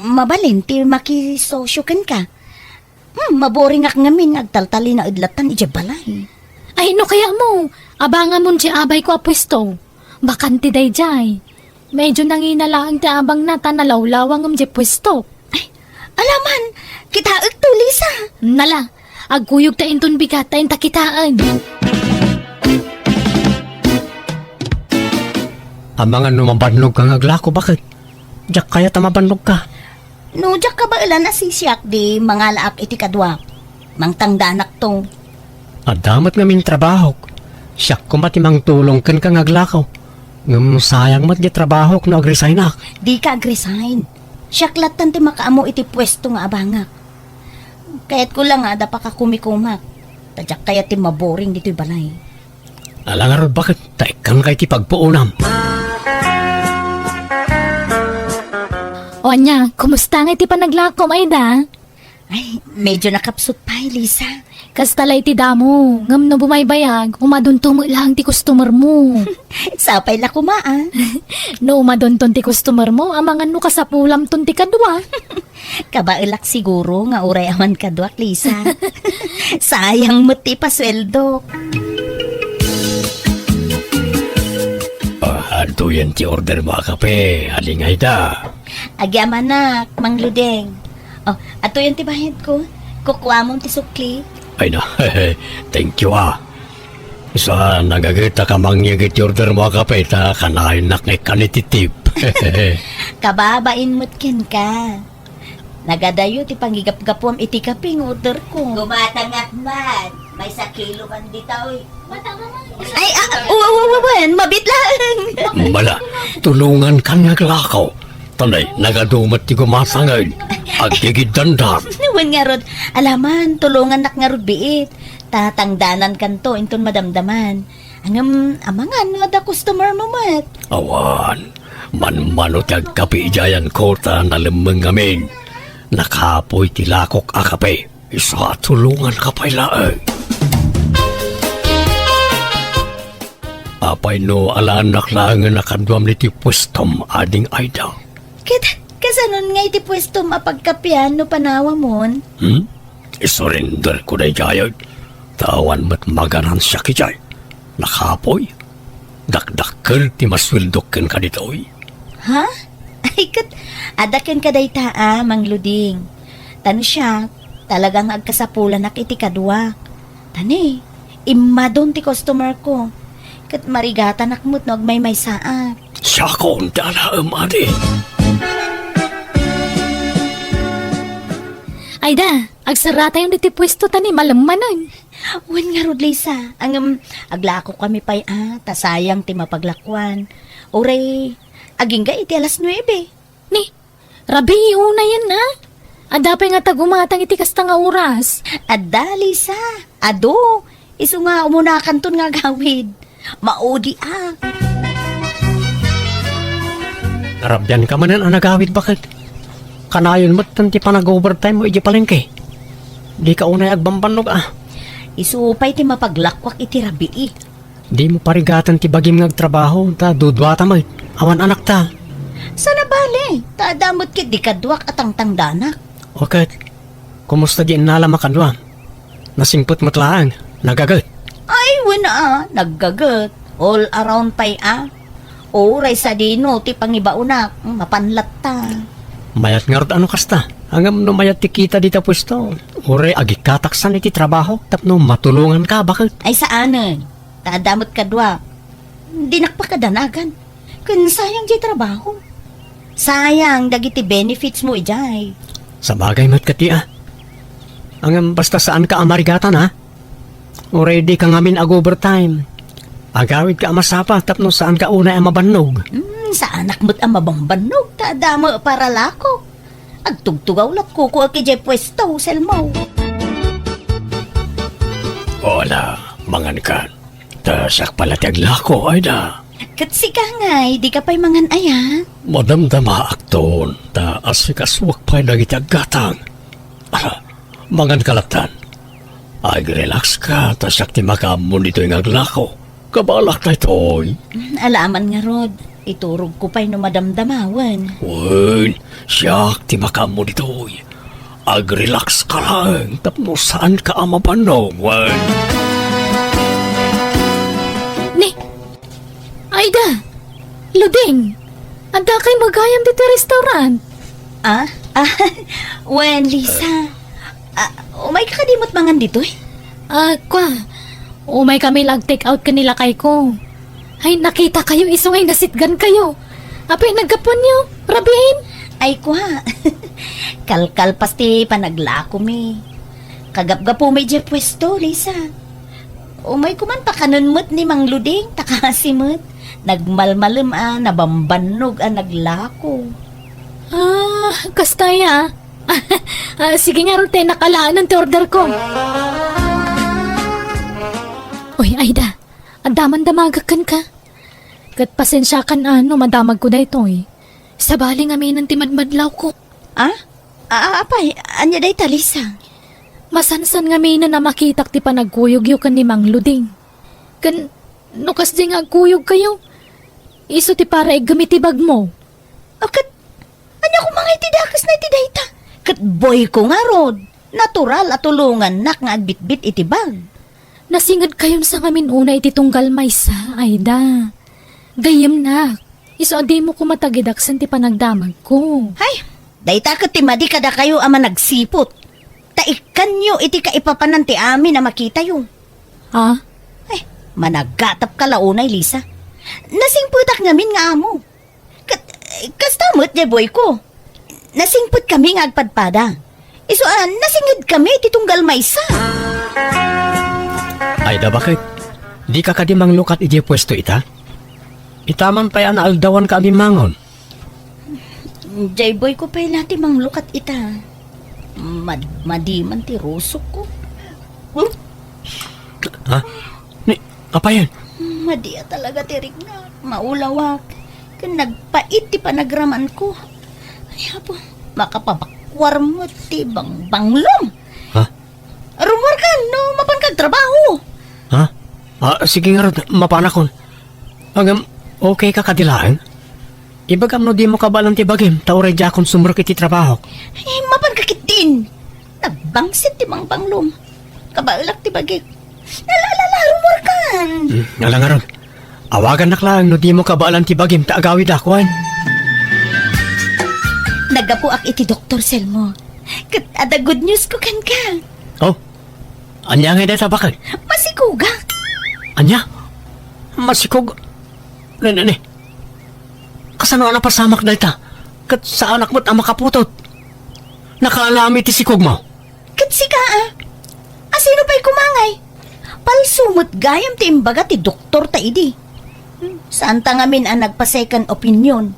mabalin ti makisosyo kenka. Hmm, maboringak ngamin nga agtaltalinaed lattan idiay balay. Ay, no kayatmo, abangamon ti abayko a puesto. Bakante daydiay. Medyo nangina laeng ti abangna ta nalawlawa ngem diay puesto. Ay, alaman, kitaek to, Lisa. Nala, agkuyog ta inton bigat ta inta kitaen. Amangan no mabannog ka nga aglako, baket? Diak kayat a mabannog ka. No diak kabaelan a sisiak, di mangalaak iti kaduak. Mangtangdanakto. Adda met ngamin trabahok. Siak koma ti mangtulong kenka nga aglako. Ngem sayang met diay trabahok no agresignak. Dika agresign. Siak lattan ti makaammo iti puesto nga abangak. Kayatko la nga adda pakakumikumak. Ta diak kayat ti maboring ditoy balay. Ala ngarud, baket ta ikkanka iti pagpuonam. O ania, kumusta nga iti panaglakom, Aida? Ay, medyo nakapsut pay, Lisa. Kasta la iti damo, ngem no bumaybayag, umadonto met laeng ti customer mo. Sapay la koma, a. No umadonton ti customer mo, amangan no kasapulamton ti kadua. Kabaelak siguro nga uray awan kaduak, Lisa. Sayang met ti pasueldok. Ah, adtoyen ti order mo a kape, Aling Aida. Agyamanak, Mang Luding. Oh, adtoyen ti bayadko. Kukuamon ti sukli. Ay na, thank you, a. Sa nagagetak a mangyeg iti order mo a kape, ta kanayon nga ikkan iti tip. Kababain met kenka. Nagadayo ti pangigapgapuam iti kape nga orderko. Gumatangak man, maysa kilo man ditoy. Ay, a, wa, wa, wa, wen, mabit laeng. Mala, tulongankan nga aglako. Tanay, nagadu met ti gumatangen. Aggigidandan. Wen ngarud, alaman, tulongannak ngarud biit. Ta tangdanankanto inton madamdaman. Ngem, amangan no adda customer mo met. Awan, manmano ti agkape idiay ayanko ta nalemmeng ngamin. Nakapoy ti lakok a kape. Isu a tulonganka pay laeng. Apay no alaennak laengen a kaduam iti puestom, Ading Aida? Ket kasanon nga iti puestom a pagkapean no panawamon? Hmm? Isurenderko daydiay, ta awan met magaransiak idiay. Nakapoy, dakdakkel ti masueldok kenka ditoy. Ha? Ay, ket, adda kenka dayta a, Mang Luding. Ta no siak, talaga nga agkasapulanak iti kaduak. Ta ni, immadon ti customer ko. Ket marigatanak met no agmaymaysaak. Siakon ti alaem, adi. Aida, agsaratayon ditoy puesto ta ni malemmanen. Wen ngarud, Lisa, ngem aglakokami pay a, ta sayang ti mapaglakuan. Uray, agingga iti alas nuebe. Ni, rabii unayen a? Adda pay ngata gumatang iti kasta nga oras? Adda, Lisa. Adu, isu nga umunakanton nga agawid. Maudi a. Narabianka manen a nagawid, baket? Kanayon metten ti panag-overtime mo idiay palengke. Dika unay agbambannog a. Isu pay ti mapaglakuak iti rabii. Dimo parigaten ti bagim nga agtrabaho, ta duduata met. Awan anakta. Saan a bale, ta adda met ketdi kaduak a tangtangdanak. O ket, kumusta di innalam a kadua? Nasingpet met laeng, nagaget. Ay, wen a, naggaget. All around pay a. Uray sadino ti pangibaonak, mapan latta. Mayat ngarud a no kasta. Ngem no mayat ti kita dita puesto, uray agikkataksan iti trabahok tapno matulonganka, baket. Ay, saanen. Ta adda met kaduak. Dinak pakadanagan. Ken sayang diay trabaho. Sayang dagiti benefits mo idiay. Sabagay met ketdi a. Ngem basta saanka a marigatan a. Uray dika ngamin ag-overtime. Agawidka a masapa tapno saanka unay a mabannog. Hmm, saanak met a mabambannog ta adda met paralako. Agtugtugaw lat kukuak idiay puesto, Selmo. Ala, mangankan. Ta siak pay la ti aglako, Aida. Ket sika ngay, dika pay mangan aya? Madamdamaakton, ta asikasuak pay dagiti aggatang. Ah, manganka lattan. Agrelaxka, ta siak ti makaammo ditoy nga aglako. Kabaelak daytoy. Mm, alaman ngarud, iturogko pay no madamdamawen. Wen, siak ti makaammo ditoy. Agrelaxka laeng tapno saanka a mabannog, wen. Ni, Aida, Luding, Adda kay magayam ditoy restaurant? Ah? Ah, wen, Lisa. Ah, umay ka kadi met mangan ditoy? Ah, kwa. Umay kami la ag-take out ken ni lakayko. Ay, nakita kayo, isu nga inasitgan kayo. Apay, naggapuanyo, Rabin? Ay, kwa. Kalkalpas ti panaglako mi. Kagapgapu mi idiay puesto, Lisa. Umay ko man pakanen met ni Mang Luding, ta kasi met. Nagmalmalem a, nabambannog a naglako. Ah, kasta ya. Ah, sige ngarud, te, nakalanan ti order ko. Uy, Aida, adda man damagak kenka. Ket pasensiakan a no madamagko daytoy. Sabali ngamin ti madmadlawko. Ah? Ah, apay, ania dayta, Lisa? Masansan ngamin a makitak ti panagkuyogyo ken ni Mang Luding. Ken, no kasdi nga agkuyogkayo, isu ti para iggem iti bagmo. O ket, ania koma nga iti dakesna iti dayta? Ket boyko ngarud, natural a tulongannak nga agbitbit iti bag. Nasingedkayon sa ngamin una iti tunggal maysa, Aida. Gayyemnak, isu a dimo koma tagidaksen ti panagdamagko. Hay, dayta ket ti madi kadakayo a managsiput. Ta ikkanyo iti kaipapanan ti amin a makitayo. Ah? Ay, managgatapka la unay, Lisa. Nasingpetak ngamin nga amo. Kat, kasta met, diay boyko. Nasingpetkami nga agpadpada. Isu a, nasingedkami iti tunggal maysa. Aida, baket? Dika kadi manglukat idiay puesto ita? Ita man pay a naaldawanka a bimmangon. Diay boyko pay la ti manglukat ita. Mad-, madi man ti rusokko. Hmm? Ha? Ni, apayen? Madi a talaga ti riknak. Maulawak. Ken nagpait ti panagramanko. Ay, Apo, makapabakuar met ti bangbanglom. Ha? Rummuarkan no mapanka agtrabaho. Ha? Ah, sige ngarud, mapanakon. Ngem, okay ka kadi laeng? Ibagam no dimo kabaelan ti bagim, ta uray diakon sumrek iti trabahok. Eh, mapanka ketdin. Nagbangsit ti bangbanglom. Kabaelak ti bagik. Ala, ala, ala, rummuarkan. Hmm, ala ngarud. Awagannak laeng no dimo kabaelan ti bagim ta agawidak, wen. Naggapuak iti Doktor Selmo. Ket adda good news ko kenka. Oh, ania ngay dayta, baket? Masikogak. Ania? Masikog? Ne, ne, ne. Kasano a napasamak dayta? Ket saanak met a makaputot. Nakaalami ti sikogmo? Ket sika, a? Asino pay koma ngay? Palso met gayam ti imbaga ti doktor ta idi. Hmm, saanta ngamin a nagpa-second opinion.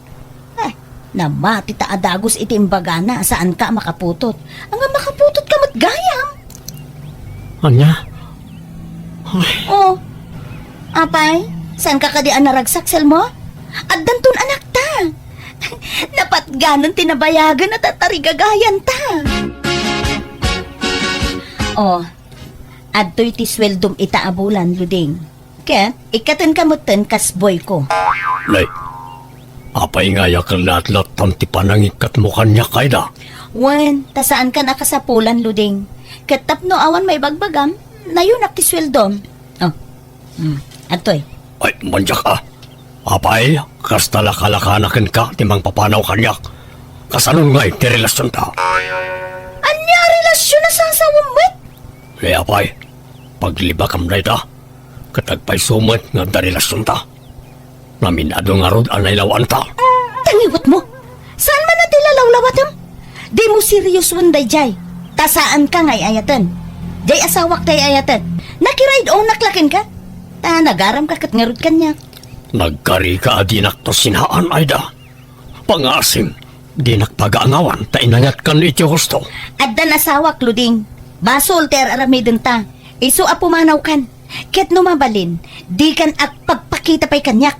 Eh, namati ta a dagus iti imbagana a saanka a makaputot. Anga makaputotka met gayam? Ania? Ay. Oh. Apay, saanka kadi a naragsak, Selmo? Addanton anakta. Napatganen ti nabayagen a tatarigagayanta. Oh, adtoy ti sueldom ita a bulan, Luding. Ket ikkatenka metten kas boyko. Nay, apay nga aya ket latlattan ti panangikkatmo kaniak, Aida? Wen, ta saankan a kasapulan, Luding. Ket tapno awan maibagbagam, nayunak ti sueldom. Oh, hmm, adtoy. Ay, manyak a. Apay, kasta lakalakana kenka ti mangpapanaw kaniak. Kasano ngay ti relasionta? Ania a relasion a sasawem met? Ni apay, paglibakam dayta, ket agpayso met nga adda relasionta. Namin-adu ngarud a nailawanta. Tangiwetmo! Saan man a ti lalawlawatem? Dimo seriosoen daydiay. Ta saanka nga ay-ayaten. Diay asawak ti ay-ayaten. Nakiride onak la kenka. Ta nagaramka ket ngarud kaniak. Nagkarika a dinakto sinaan, Aida. Pangaasim, dinak pagaangawan ta inangatkan iti husto. Addan asawak, Luding. Basol ti ar-aramidenta. Isu a pumanawkan. Ket no mabalin, dikan agpagpakita pay kaniak.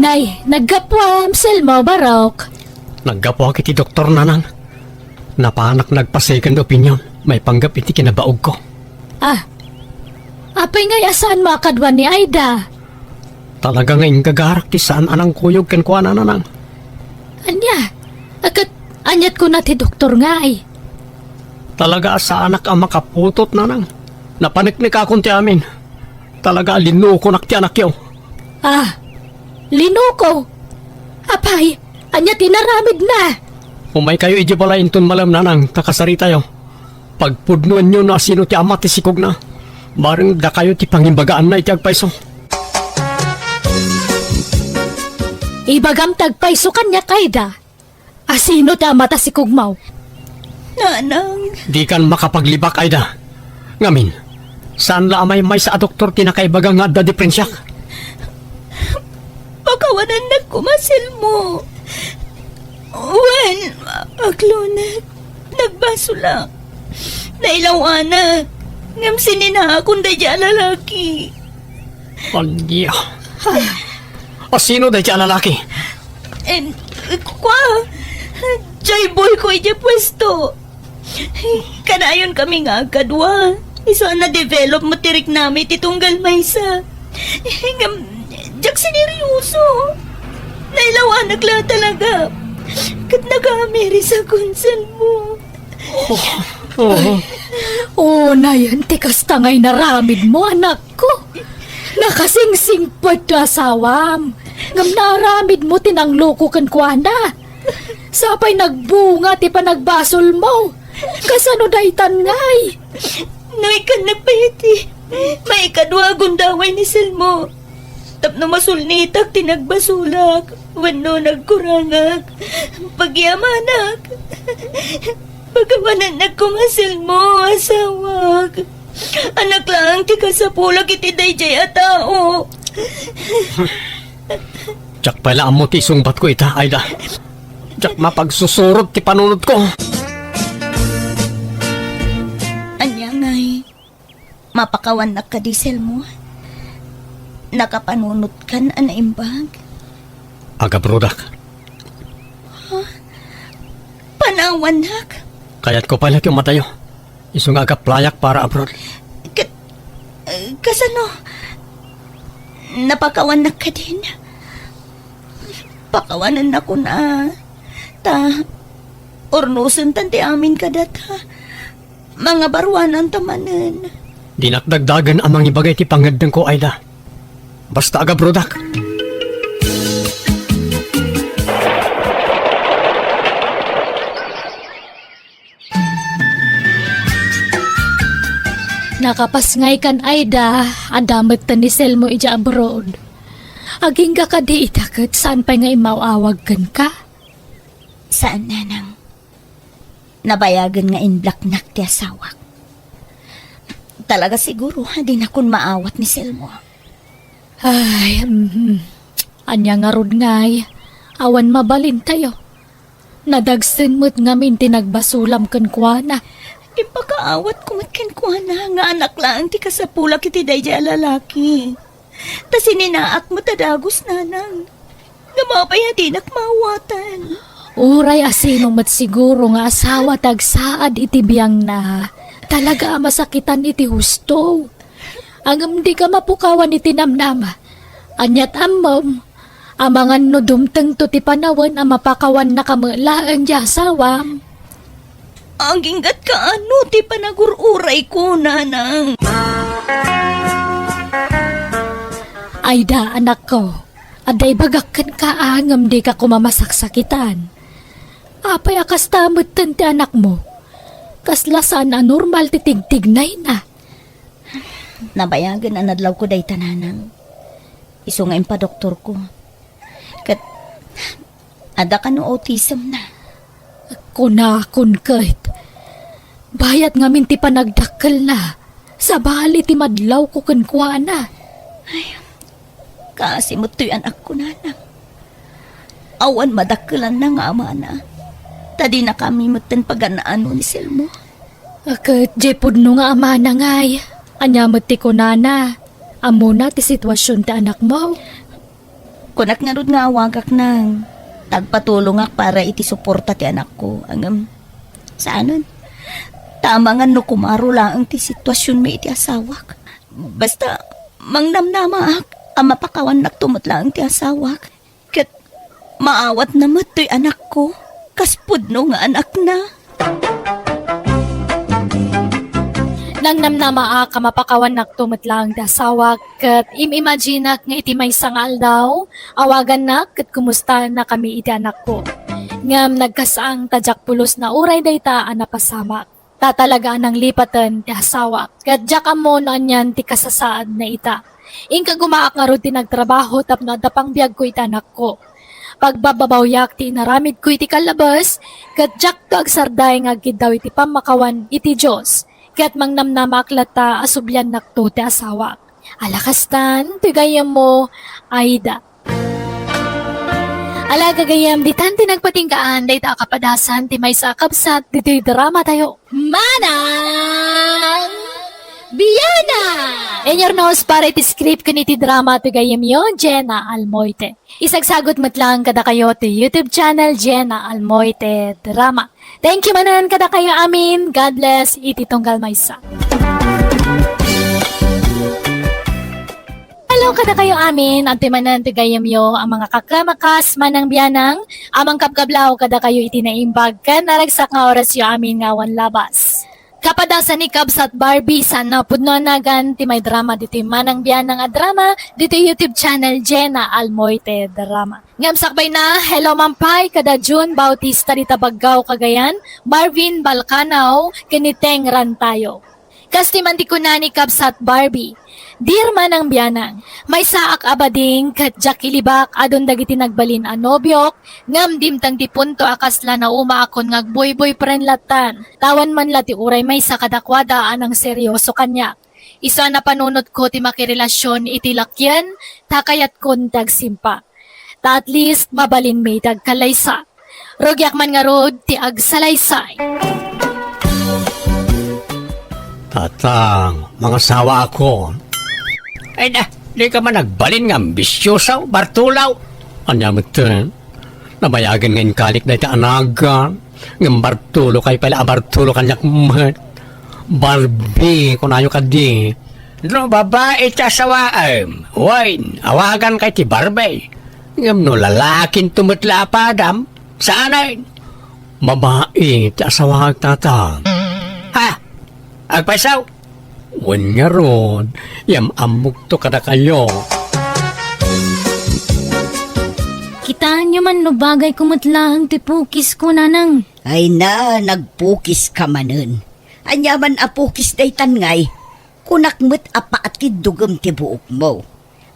Nay, naggapuam, Selmo, Barok. Naggapuak iti doktor, nanang. Napanak nagpa-second opinion, maipanggep iti kinabaogko. Ah, apay ngay a saanmo a kaduan ni Aida? Talaga nga inggagarak ti saan a nangkuyog kenkuana, nanang. Ania? Ket aniat kuna ti doktor ngay? Talaga a saanak a makaputot, nanang. Napaneknekakon ti amin. Talaga a linnuokonak ti anakyo. Ah, Linuko! Apay, ania ti inaramidna? Umaykayo idiay balay inton malem, nanang, ta kasaritayo. Pagpudnoenyo no asino ti ama ti sikogna. Bareng dakayo ti pangimbagaanna iti agpayso. Ibagam ti agpayso kaniak, Aida. Asino ti ama ta sikogmo? Nanang. Dikan makapaglibak, Aida. Ngamin, saan la a maymaysa a doktor ti nakaibaga nga adda diperensiak? Pakawanannak koma, Selmo. Wen, aklonek. Nagbasolak. Nailawanak. Ngem sininaakon daydiay a lalaki. Ania? Asino daydiay a lalaki? Em, kua, jayboy ko idiay puesto. Kanayon kami nga agkadua. Isu a na-develop met ti riknami ti tunggal maysa. Ngem, diak sineryoso. Nailawanak la talaga. Ket nakaamiris a konselmo. Oh, oh. Unayen ti kasta nga inaramidmo, anakko. Nakasingsingpet ti asawam. Ngem naaramidmo ti nangloko kenkuana. Sapay nagbunga ti panagbasolmo. Kasano daytan ngay? No ikannak pay iti maikadua a gundaway ni Selmo. Tapno masulnitak ti nagbasolak wenno nagkurangak, pagyamanak. Pakawanannak koma, Selmo, asawak. Anak laeng ti kasapulak iti daydiay a tao. Diak pay la ammo ti isungbatko ita, Aida. Diak mapagsusurot ti panunotko. Ania ngay? Mapakawannak kadi, Selmo? Nakapanunotkan a naimbag? Agabrodak. Ha? Panawannak? Kayatko pay la ti umadayo. Isu nga agaplayak para abroad. Ka-, eh, kasano? Napakawannak kadin? Pakawanennakon a. Ta, urnosentan ti amin kadata. Mangabaruananta manen. Dinak dagdagen a mangibaga iti pangngeddengko, Aida. Basta agabrodak. Nakapasngaykan, Aida, adda metten ni Selmo idiay abroad. Agingga kadi ita ket saan pay nga immaw-awag kenka? Saan, nanang. Nabayagen nga inblaknak ti asawak. Talaga siguro, dinakon maawat ni Selmo. Ay, mm, ania ngarud ngay? Awan mabalintayo. Nadagsen met ngamin ti nagbasolam kenkuana. Impakaawatko met kenkuana nga anak laeng ti kasapulak iti daydiay a lalaki. Ta sininaak met a dagus, nanang. Ngem apay a dinak maawatan? Uray asino met siguro nga asawa ti agsaad iti biangna, talaga a masakitan iti husto. Ngem dika mapukawan iti namnama. Aniat ammom, amangan no dumtengto ti panawen a mapakawannak met laeng ti asawam. Aginggatka no ti panagur-urayko, nanang. Aida, anakko, adda ibagak kenka a ngem dika koma masaksakitan. Apay a kasta metten ti anakmo? Kasla saan a normal ti tigtignayna. Nabayagen a nadlawko dayta, nanang. Isu nga impadoktorko. Ket adda kano autism na. Kunakon ket, bayat ngamin ti panagdakkelna, sabali ti madlawko kenkuana. Ay, kaasi met toy anakko, nanang. Awan madakkelanna nga amana, ta dinakami metten pagan-ano ni Selmo. Ket diay pudno nga amana ngay, ania met ti kunana? Ammona ti situasion ti anakmo? Kunak ngarud nga awagak, nang, ta agpatulongak para iti suporta ti anakko. Ngem, saanen. Ta amangan no kumaro laeng ti situasionmi iti asawak. Basta, mangnamnamaak a mapakawannakto met laeng ti asawak. Ket maawatna met toy anakko, kas pudno nga anakna. Nangnamnamaak a mapakawannakto met laeng ti asawak, ket im-imaginak nga iti maysa nga aldaw, awagannak ket kumustannakami iti anakko. Ngem nagkasang ta diak pulos nga uray dayta a napasamak. Ta talaga a nanglipaten ti asawak, ket diak ammo no anian ti kasasaadna ita. Inka gumaak ngarud ti nagtrabaho tapno adda pangbiagko iti anakko. Pagbababawyak ti inaramidko iti kallabes, ket diakto agsarday nga agkiddaw iti pammakawan iti Dios, ket mangnamnamaak latta a subliannakto ti asawak. Ala kastan, ti gayyemmo, Aida. Ala, gagayyem, ditan ti nagpatinggaan dayta a kapadasan ti maysa a kabsat ditoy drama tayo. Manang Biana! Inyurnos para iti script ken iti drama ti gayyemyo, Jenna Almoite. Isagsagut met laeng kadakayo ti YouTube channel, Jenna Almoite Drama. Thank you manen kadakayo amin. God bless iti tunggal maysa. Hello kadakayo amin. Adtoy manen ti gayyemyo a mga kakamakas, Manang Bianang, a mangkabkablaw kadakayo iti naimbag ken naragsak nga orasyo amin nga awan labas. Kapadasan ni Kabsat Barbie, saan a pudno a nagan ti maidrama ditoy Manang Bianang a drama ditoy YouTube channel Jenna Almoite Drama. Ngem sakbayna, hello man pay kada June Bautista dita Baggao, Cagayan, Marvin Balcanao, ken ni Teng Rantayo. Kas ti man ti kuna ni Kabsat Barbie, Dear Manang Bianang, maysaak a bading ket diak ilibak adun dagiti nagbalin a nobiok, ngem dimteng ti punto a kasla naumaakon nga agboy-boyfriend lattan, ta awan man la ti uray maysa kadakuada a nangseryoso kaniak. Isu a napanunotko ti makirelasion iti lakien, ta kayatkon ti agsimpa. Ta at least, mabalinmi ti agkalaysa. Rugiak man ngarud ti agsalaysay. Tatang, mangasawaakon. Ay da, dika man agbalin nga ambisyosa, Bartolo. Ania met, eh? Nabayagen nga inkalik dayta a nagan, ngem Bartolo kay pay la a Bartolo kaniak met. Barbie, kunayo kadi. No babai ti asawaem, wen, awagan kay ti Barbie. Ngem no lalakinto met la a padam, saanen? Babai ti asawaek, Tatang. Ha? Agpayso? Wen ngarud, yam-ammokto kadakayo. Kitaenyo man no bagayko met laeng ti pukisko, Nanang. Ay na, nagpukiska manen. Ania man a pukis daytan ngay? Kunak met a paatiddogem ti buokmo.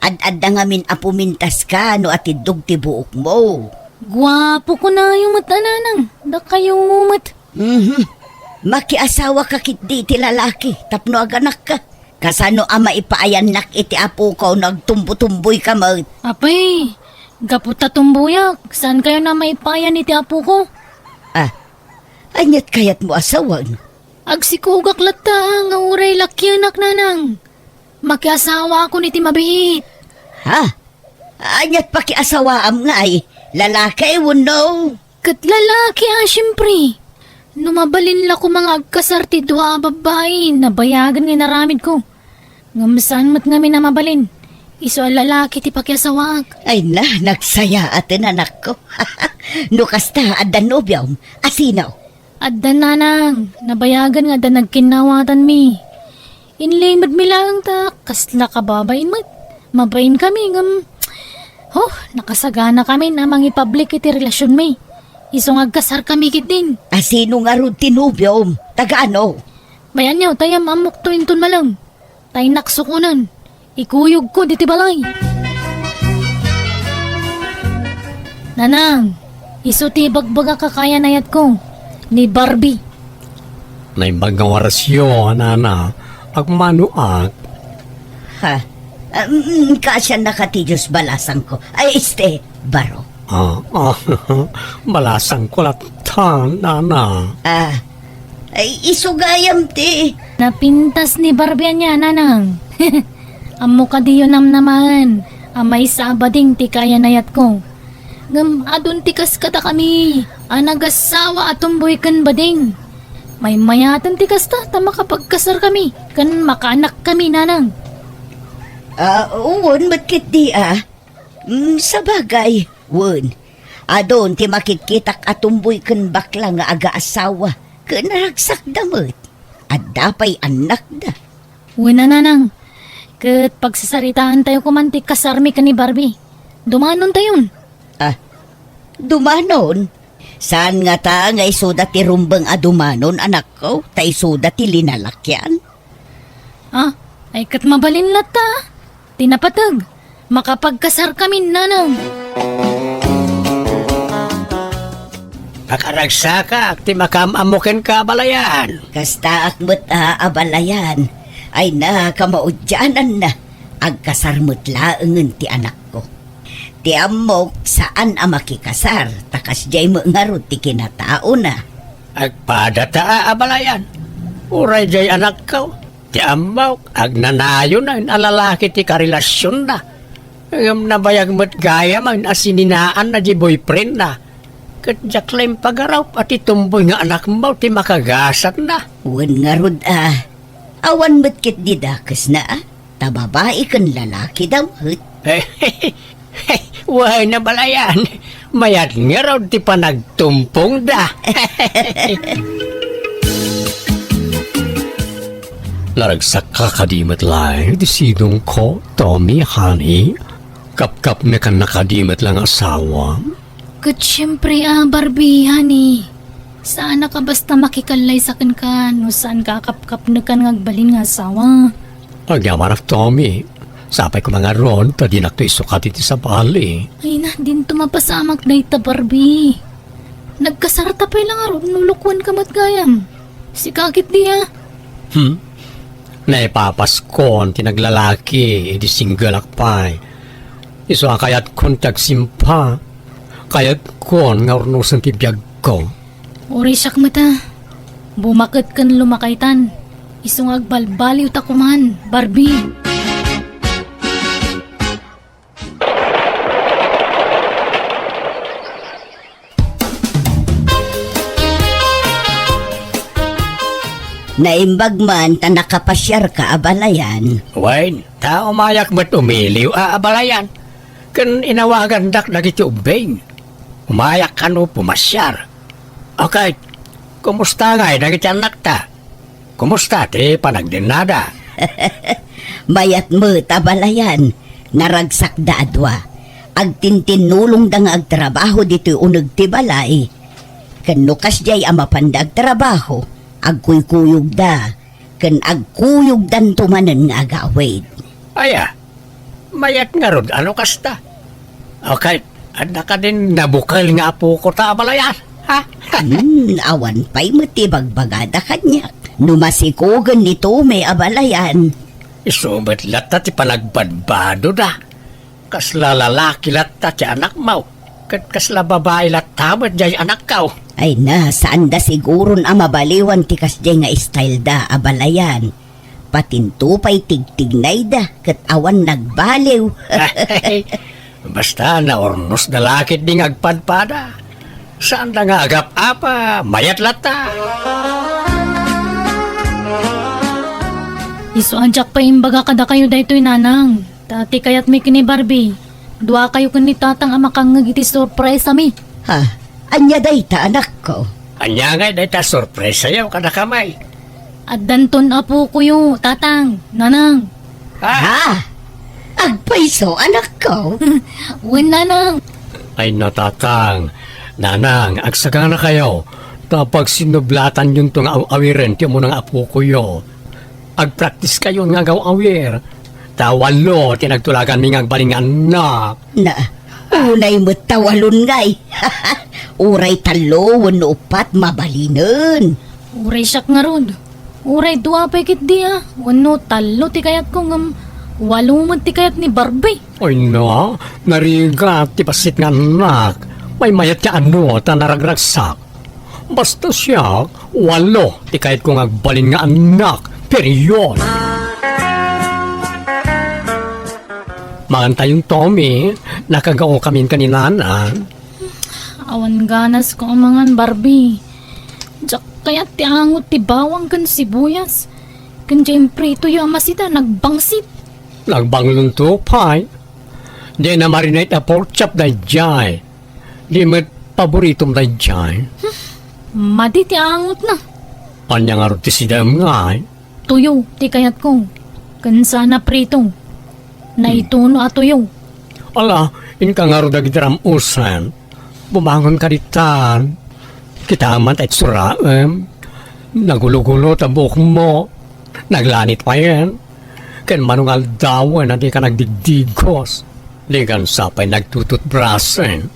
Ad-adda ngamin a pumintaska no atiddog ti buokmo. Guapo kunayo met a Nanang, dakayo met. Mhm. Makiasawaka ketdi iti lalaki tapno aganakka. Kasano a maipaayannak iti apoko no agtumbotumboyka met? Apay, gapu ta tumboyak, saankayon a maipaayan iti apoko. Ah, aniat kayatmo a sawen? Agsikogak latta nga uray lakienak, Nanang. Makiasawaakon iti mabiit. Ha? Aniat pakiasawaam ngay? Lalaki wenno? Ket lalaki a, siempre. No mabalin la koma nga agkasar ti dua a babbai, nabayagen nga inaramidko. Ngem saan met ngamin a mabalin. Isu a lalaki ti pakiasawaak. Ay na, nagsayaaten, anakko. No kasta, adda nobiom? A sino? Adda, Nanang, nabayagen nga adda nagkinnawatanmi. Inlimedmi laeng ta kasla kababain met. Mabainkami ngem, huh, nakasaganakamin a mangipablik iti relasionmi. Isu nga agkasarkami ketdin. A sino ngarud ti nobiom? Taga ano? Bayanyo, ta yam-ammokto inton malem. Ta innak sukonen, ikuyogko ditoy balay. Nanang, isu ti ibagbagak a kayanayatko, ni Barbie. Naimbag nga orasyo, Nana, agmanoak. Ha? Ah, mm, kaasiannaka ti Dios balasangko. Ay, este, baro. Ah, ah, balasangko latta, Nana. Ah, ay, isu gayam ti. Napintas ni Barbie ania, Nanang. Ammo kadiyo namnamaen a maysa a bading ti kayanayatko. Ngem adun ti kas kadakami a nagasawa a tumboy ken bading. Maymayaten ti kasta ta makapagkasarkami ken makaanakkami, Nanang. Ah, wen met ketdi a. Mm, sabagay, wen. Adun ti makitkitak a tumboy ken bakla nga agaasawa, ken ragsakda met. Adda pay annakda. Wen a, nanang. Ket pagsasaritaantayo koman ti kasarmi ken ni Barbie. Dumanontayon. Ah, dumanon? Saan ngata nga isuda ti rumbeng a dumanon, anakko, ta isuda ti linalakian? Ah, ay ket mabalin latta. Ti napateg, makapagkasarkamin, nanang. Pakaragsakak ti makaam-ammo kenka, abalayan. Kastaak met a, abalayan. Ay, nakamaudiananna. Agkasar met laengen ti anakko. Ti ammok, saan a makikasar, ta kasdiay met ngarud ti kinataona. Agpadata a, abalayan. Uray diay anakko. Ti ammok, agnanayon a lalaki ti karelasionna. Ngem nabayag met gayam a sininaanna diay boyfriendna. Ket diak la impagarup a ti tumboy nga anakmo ti makagasatna. Wen ngarud a, awan met ketdi dakesna a, ta babai ken lalaki da met. Wen a, abalayan, mayat ngarud ti panagtumpongda. Naragsakka kadi met laeng ti sidongko, Tommy, honey? Kapkapnekanna kadi met la nga asawa? Ket siempre a, Barbie, honey. Saanak a basta makikallaysa kenka no saanka a kapkapnekan nga agbalin nga asawa. Agyamanak, Tommy. Sapay koma ngarud ta dinakto isukat iti sabali. Ay na, dinto mapasamak dayta, Barbie. Nagkasarta pay la ngarud no lukuenka met gayam. Sika ketdi a. Hmm? Naipapaskon ti naglalaki idi singgelak pay. Isu a kayatkon ti agsimpa. Kayatkon nga urnosen ti biagko. Uray siak met a. Bumaket ken lumakaytan. Isu nga agbalbaliwta koman, Barbie. Naimbag man ta nakapasiarka, abalayan. Wen, ta umayak met umiliw a, abalayan. Ken inawagandak dagiti ubbing. Umayak kano pumasiar. Okay, kumusta ngay dagiti annakta? Kumusta ti panagdennada? Mayat met, abalayan. Naragsakda a dua. Agtintinnulongda nga agtrabaho ditoy uneg ti balay. Ken no kasdiay a mapanda agtrabaho, agkuykuyogda, ken agkuyogdanto manen nga agawid. Aya, mayat ngarud a no kasta. Okay, adda kadin nabukel nga apoko ta, abalayan, ha? Hmm, awan pay met ti ibagbagada kaniak. No masikogen ni Tommy, abalayan. Isu met latta ti panagbadbadoda. Kasla lalaki latta ti anakmo, ket kasla babai latta met diay anakko. Ay na, saanda siguron a mabaliwan ti kasdiay nga styleda, abalayan. Patinto pay tigtignayda ket awan nagbaliw. Basta naurnosda la ketdi nga agpadpada. Saanda nga agap-apa, mayat latta. Isu a diak pay imbaga kadakayo daytoy, nanang. Ta ti kayatmi ken ni Barbie, duakayo ken ni Tatang a makangngeg iti surprisami. Ha? Ania dayta, anakko? Ania ngay dayta surprisayo kadakami? Addanton apokoyo, Tatang, Nanang. Ha? Ha? Agpayso, anakko? Wen, Nanang. Ay na, Tatang, Nanang, agsaganakayo, ta pagsinnublatanyonto nga aw-awiren ti umuna nga apokoyo. Agpraktiskayon nga agaw-awir. Ta walo ti nagtulaganmi nga agbalin nga annak. Na, unay met ta walon ngay. Uray tallo wenno uppat, mabalinen. Uray siak ngarud. Uray dua pay ketdi a. Wenno tallo ti kayatko ngem walo met ti kayat ni Barbie. Ay na, narigat ti bassit nga annak. Maymayat ti anu ta naragragsak. Basta siak, walo ti kayatko nga agbalin nga annak. Period. Mangantayon, Tommy, nakagaokamin ken ni Nana. Awan ganasko a mangan, Barbie. Diak kayat ti angot ti bawang ken sibuyas. Ken diay impritoyo a masita, nagbangsit. Nagbanglonto pay. Diay namarinate a pork chop daydiay. Di met paboritom daydiay. Madi ti angotna. Ania ngarud ti sidaem ngay? Tuyo ti kayatko. Ken saan a prito. Naituno a tuyo. Ala, inka ngarud dagiti ram-usen. Bumangonka ditan. Kitaem man ta itsuraem. Nagulogulo ta buokmo. Naglanit payen. Ken mano nga aldawen a dika nagdigdigos. Dikan sa pay nagtututbrasen.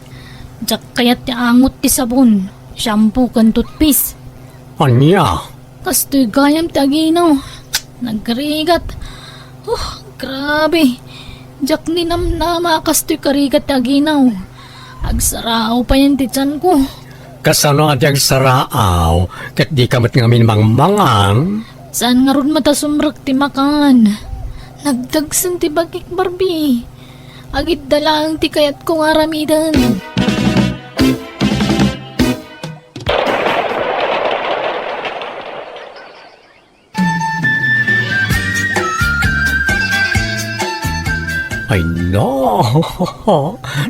Diak kayat ti angot ti sabon, shampoo ken toothpaste. Ania? Kastoy gayam ti aginaw. Nagrigat. Oh, grabe. Diak ninamnama a kastoy karigat ti aginaw. Agsaraaw payen ti tianko. Kasano a di agsaraaw? Ket dika met ngamin mangmangan? Saan ngarud met a sumrek ti makan? Nagdagsen ti bagik, Barbie. Agidda laeng ti kayatko nga aramiden. Ay, no.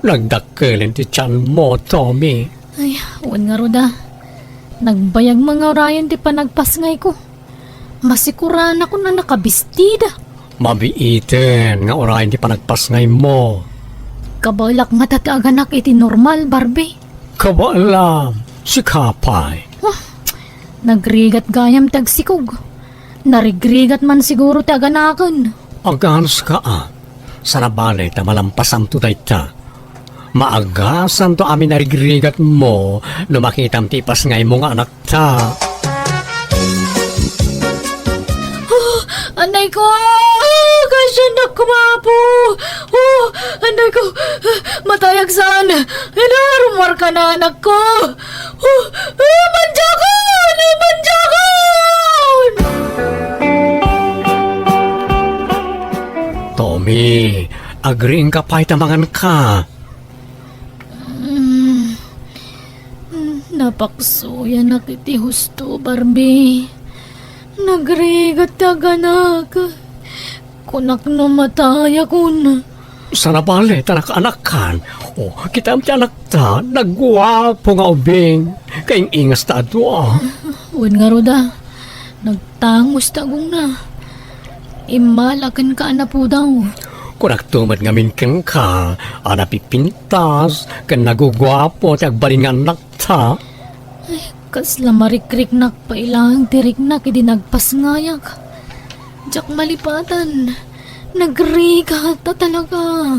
Nagdakkelen ti tianmo, Tommy. Ay, wen ngarud a. Nagbayag nga urayen ti panagpasngayko. Masikuranakon a nakabistida. Mabiiten nga urayen ti panagpasngaymo. Kabaelak ngata ti aganak iti normal, Barbie. Kabaelam, sika pay. Ah, nagrigat gayam ti agsikog. Narigrigat man siguro ti aganaken. Aganska a. Saan a bale ta malampasanto dayta. Maagasanto amin a rigrigatmo no makitam ti ipasngaymo nga anakta. Oh, anay ko! Kasyan na kumapo! Oh, anay ko! Matayag saan? Ina, rumwarka na, anak ko! Oh, oh, manjakon! Oh, manjakon! Tommy, agriingka pay ta manganka. Mm. Mm, napaksuyanak iti husto, Barbie. Nagrigat ti aganak. Kunak no matayakon. Saan a bale ta nakaanakkan. O, kitaem ti anakta, nagguapo nga ubing. Kaing-ingas ta a dua. Wen ngarud a. Nagtangos ti agongna. Immala kenka a napudaw. Kunakto met ngamin kenka a napipintas ken naguguapo ti agbalin nga annakta. Ay, kasla marikriknak pay laeng ti riknak idi nagpasngayak. Diak malipatan. Nagrigat a talaga.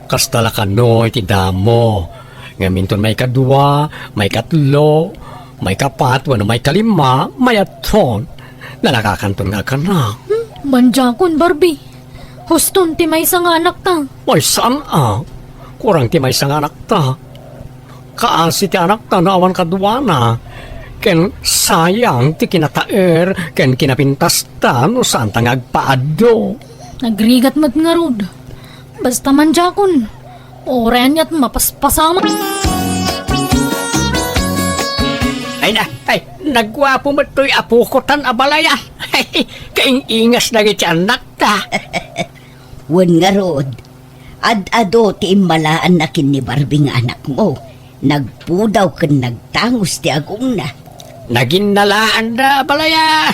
Kasta la kano iti damo. Ngem inton maikadua, maikatlo, maikapat, wenno maikalima, mayatton, nalakakanton nga agkanak. Hmm, manjakon, Barbie. Huston ti maysa nga anakta. Ay, saan a? Kurang ti maysa nga anakta. Kaasi ti anakta no awan kaduana. Ken sayang ti kinataer ken kinapintasta no saanta nga agpaaddo. Nagrigat met ngarud. Basta manjakon. Uray aniat mapaspasamak. Ay na, ay, nagguapo met toy apokotan a balay, a. Kaing-ingas dagiti annakta. Wen ngarud, ad-adu ti immalaanna ken ni Barbie nga anakmo. Nagpudaw ken nagtangos ti agongna. Naginnalaanda a balay, a.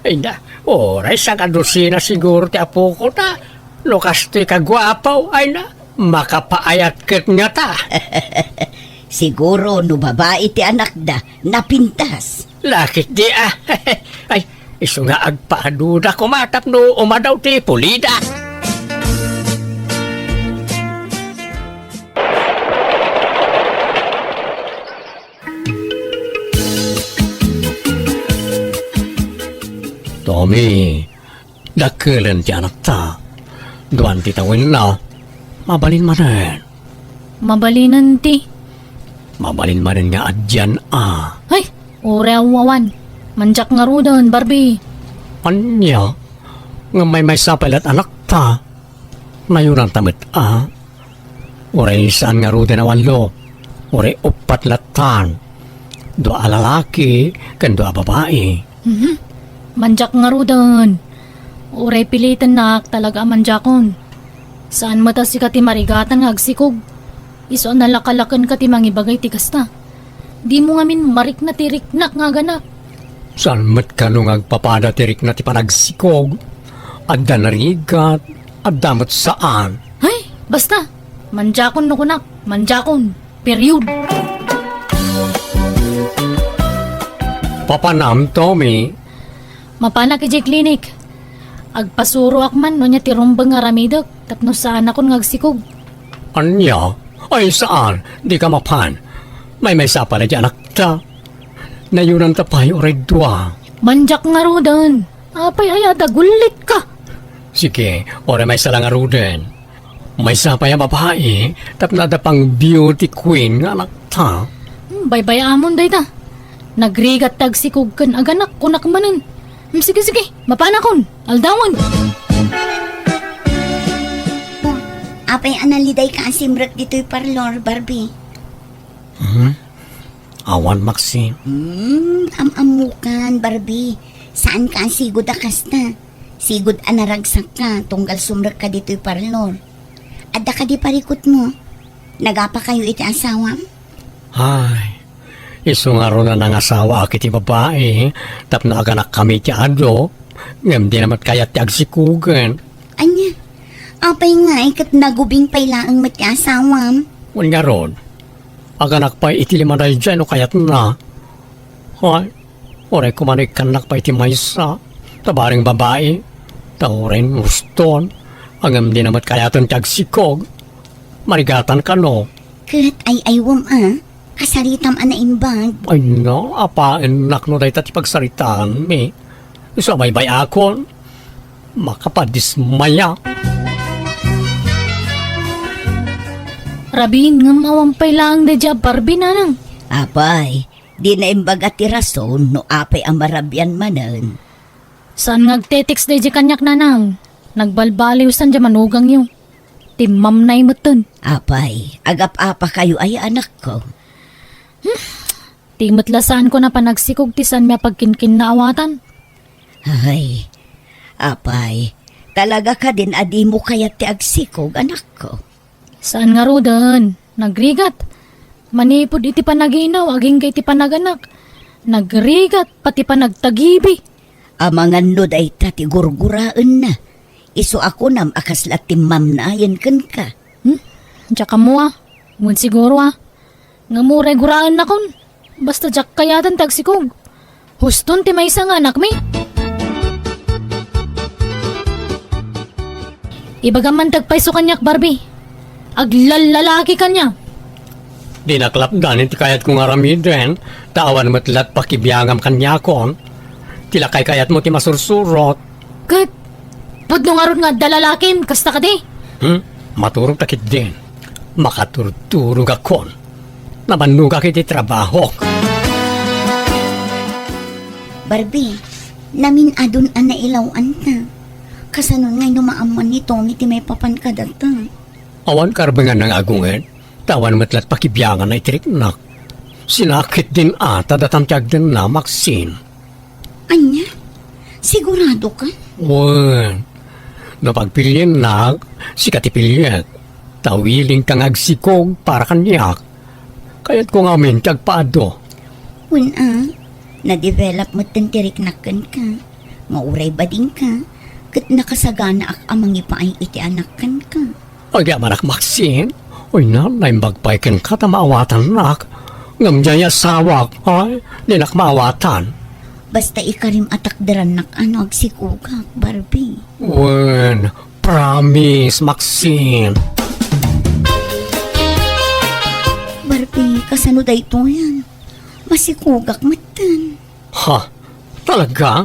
Ay na, uray sangadusina siguro ti apokona. No kastoy kaguapo, ay na, makapaayat ket ngata. Siguro no babai ti anakda, napintas. Lakit di, a. Ay, isu nga agpaaduda koma tapno umadaw ti pulida. Tommy, dakkelen ti anakta. Duan ti tawenna. Mabalin manen. Mabalinen ti. Mabalin manen nga addian a. Ay, uray awan. Manjak ngaruden, Barbie. Ania? Ngem maymaysa pay la't anakta. Nayuranta met a. Uray saan ngaruden a wallo. Uray uppat lattan. Dua a lalaki ken dua a babai. Mhm. Manjak ngaruden. Uray pilitennak talaga a manjakon. Saan met a sika ti marigatan nga agsikog. Isu a nalakalakenka ti mangibagay ti kasta. Dimo ngamin marikna ti riknak nga aganak. Saan met kano nga agpapada ti rikna ti panagsikog? Adda narigat, adda met saan. Ay, basta. Mandiakon no kunak, mandiakon. Period. Papanam, Tommy? Mapanak idiay klinik. Agpasuroak man no ania ti rumbeng nga aramidek tapno saanakon nga agsikog. Ania? Ay, saan? Dika mapan. Maymaysa pay la diay anakta. Nayunanta pay uray dua. Mandiak ngaruden. Apay aya, dagullitka? Sige, uray maysa la ngaruden. Maysa pay a babai, tapno adda pay beauty queen nga anakta. Hmm, baybay-amon dayta. Nagrigat ti agsikog ken aganak, kunak manen. Hmm, sige, sige, mapanakon. Aldawen. Oh, apay a nalidayka a simrek ditoy parlor, Barbie? Hmm? Awan, Maxine. Hmm, am-ammokan, Barbie. Saanka a sigud a kasta. Sigud a naragsakka tunggal sumrekka ditoy parlor. Adda kadi parikutmo? Nagapakayo iti asawam? Ay, isu ngarud a nangasawaak iti babai, tapno aganakkami iti adu, ngem dina met kayat ti agsikogen. Ania? Apay ngay ket nagubing pay laeng met ti asawam? Wen ngarud, aganak pay iti lima daydiay no kayatna. Ay, uray koma no ikkannak pay ti maysa, ta bareng babai, ta uray nuston, ngem dina met kayaten ti agsikog. Marigatan kano? Ket ay-aywem a, kasaritam a naimbag. Ay na, apaennak no dayta ti pagsaritaanmi. Isu a baybay-akon, makapadismaya. Rabin, ngem awan pay laeng daydiay a Barbie, nanang. Apay, di naimbag a ti rason no apay a marabian manen. Saan nga agte-text daydiay kaniak, nanang? Nagbalbaliwsan diay manugangyo. Timmamnay metten. Apay, agap-apakayo aya, anakko? Hmm, ti met la saanko a panagsikog ti saanmi a pagkinkinnaawatan. Ay, apay, talaga kadin a dimo kayat ti agsikog, anakko? Saan ngaruden, nagrigat. Manipud iti panaginaw agingga iti panaganak, nagrigat pati panagtagibi. Amangan no dayta ti gurguraenna, isu a kunam a kasla timmamnayen kenka. Hmm? Diak ammo a. Wen siguro a. Ngem uray guraennakon. Basta diak kayaten ti agsikog. Huston ti maysa nga anakmi. Ibagam man ti agpayso kaniak, Barbie. Aglallalaki kaniak. Dinak lapdan iti kayatko nga aramiden, ta awan met lat pakibiangam kaniakon. Ti lakay kayatmo ti masursurot. Ket, pudno ngarud nga adda lalakim, kasta kadi? Hmm? Maturog ta ketdin. Makaturturogakon. Namannogak iti trabahok. Barbie, namin-adon a nailaw-anta. Kasano ngay no maammuan ni Tommy ti maipapan kadata? Awan karbengan nga agunged, ta awan met lat pakibiangan iti riknak. Sinakit din a ta datam ti agdenna, Maxine. Ania? Sigurado ka? Wen, no pagpiliennak, sika ti piliek. Ta willing ka nga agsikog para kaniak. Kayatko ngamin ti agpaadu. Wen a, na-develop met ti riknak kenka. Nga uray badingka, ket nakasaganaak a mangipaay iti anak kenka. Agyamanak, Maxine. Uy, na, naimbag pay kenka ta maawatannak. Ngem diay asawak, ay, dinak maawatan. Basta ikarim a takderannak a no agsikogak, Barbie. Wen, promise, Maxine. Barbie, kasano daytoyen? Masikogak metten. Ha? Talaga?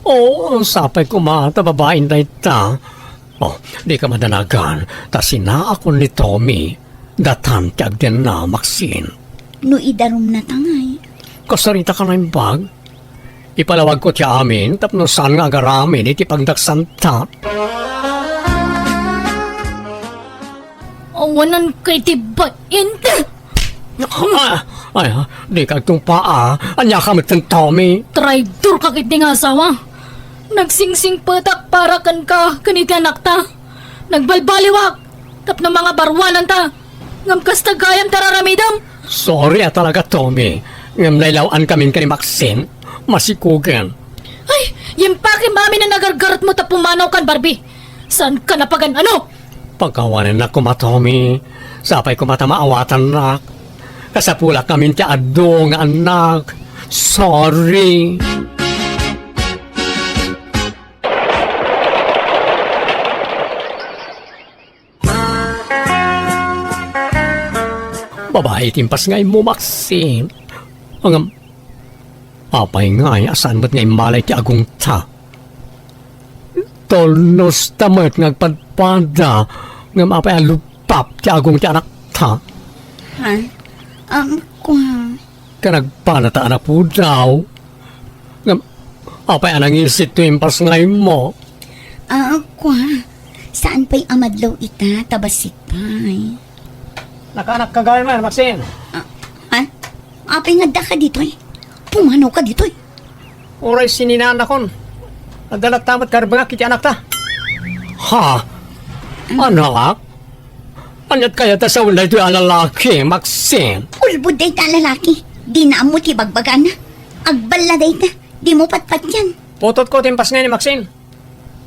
Oo, sapay koma ta babaen dayta. Oh, dika madanagan, ta sinaakon ni Tommy. Datan ti agdenna, Maxine. No idarumna ta ngay? Kasarita ka naimbag? Ipalawagko ti amin tapno saan nga agaramid iti pagdaksanta. Awanan kay ti bain. Ah, ay, ah, dika agtungpaa. Ania ka met ken Tommy? Traidor ka ketdi nga asawa. Nagsingsingpetak para kenka ken iti anakta. Nagbalbaliwak tapno mangabaruananta. Ngem kasta gayam ti ar-aramidem. Sorry a talaga, Tommy. Ngem nailaw-an kamin ken ni Maxine. Masikugen. Ay, yempake amin a nagargaretmo ta pumanawkan, Barbie. Saanka napagan-ano? Pakawanennak koma, Tommy. Sapay koma ta maawatannak. Kasapulak ngamin ti adu nga annak. Sorry. Babai ti impasngaymo, Maxine. Ngem, apay ngay a saan met nga immalay ti agongta? Tulnosta met nga agpadpada, ngem apay a lupap ti agong ti anakta? Ha? Um, kua. Ken agpadata a napudaw. Ngem, apay a nangisit ti impasngaymo? Ah, kua. Saan pay a madlaw ita, ta bassit pay. Nakaanakka gayam, Maxine. Ah, ha? Apay nga addaka ditoy? Pumanawka ditoy? Uray sininaannakon. Adda latta met karbengak iti anakta. Ha? Anak? Aniat kayat a sawen daytoy a lalaki, Maxine? Ulbod dayta a lalaki. Dina ammo ti bagbagana. Agballa dayta. Dimo patpatyan. Putotko ti impasngay ni Maxine.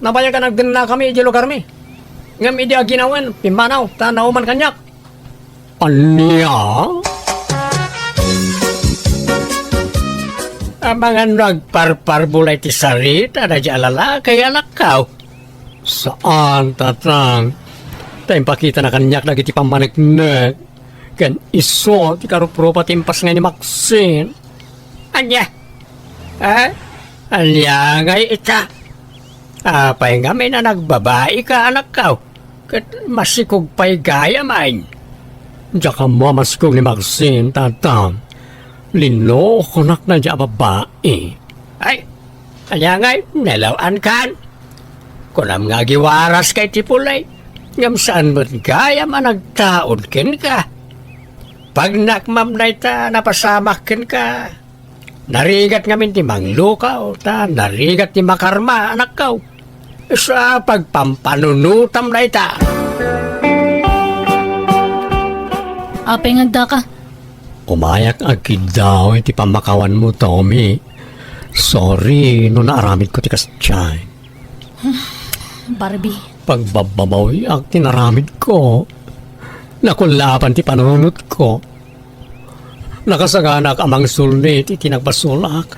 Nabayag a nagdennakami idiay lugarmi. Ngem idi aginawen, pimmanaw, ta nauman kaniak. Ania? Amangan no agparparbulay ti sarita daydiay a lalaki, anakko? Saan, Tatang. Ta impakitana kaniak dagiti pammaneknek ken isu ti karuprupa ti impasngay ni Maxine. Ania? Ha? Ania ngay ita? Apay ngamin a nagbabaika, anakko? Ket masikog pay gayam. Diak ammo a masikog ni Maxine, Tatang. Linokonak daydiay a babai. Ay, ania ngay, nalaw-ankan? Kunam nga agiwaraska iti pulay, ngem saan met gayam a nagtaud kenka. Pagnak, ma'am, dayta napasamak kenka. Narigat ngamin ti manglukaw, ta narigat ti makarma, anakko. Sa pagpampanunotam dayta. Apay nga addaka? Umayak agkiddaw iti pammakawanmo, Tommy. Sorry no naaramidko ti kasdiay. Barbie. Pagbabbabawiak ti naramidko. Nakullaban ti panunotko. Nakasaganak a mangsulnit iti nagbasolak.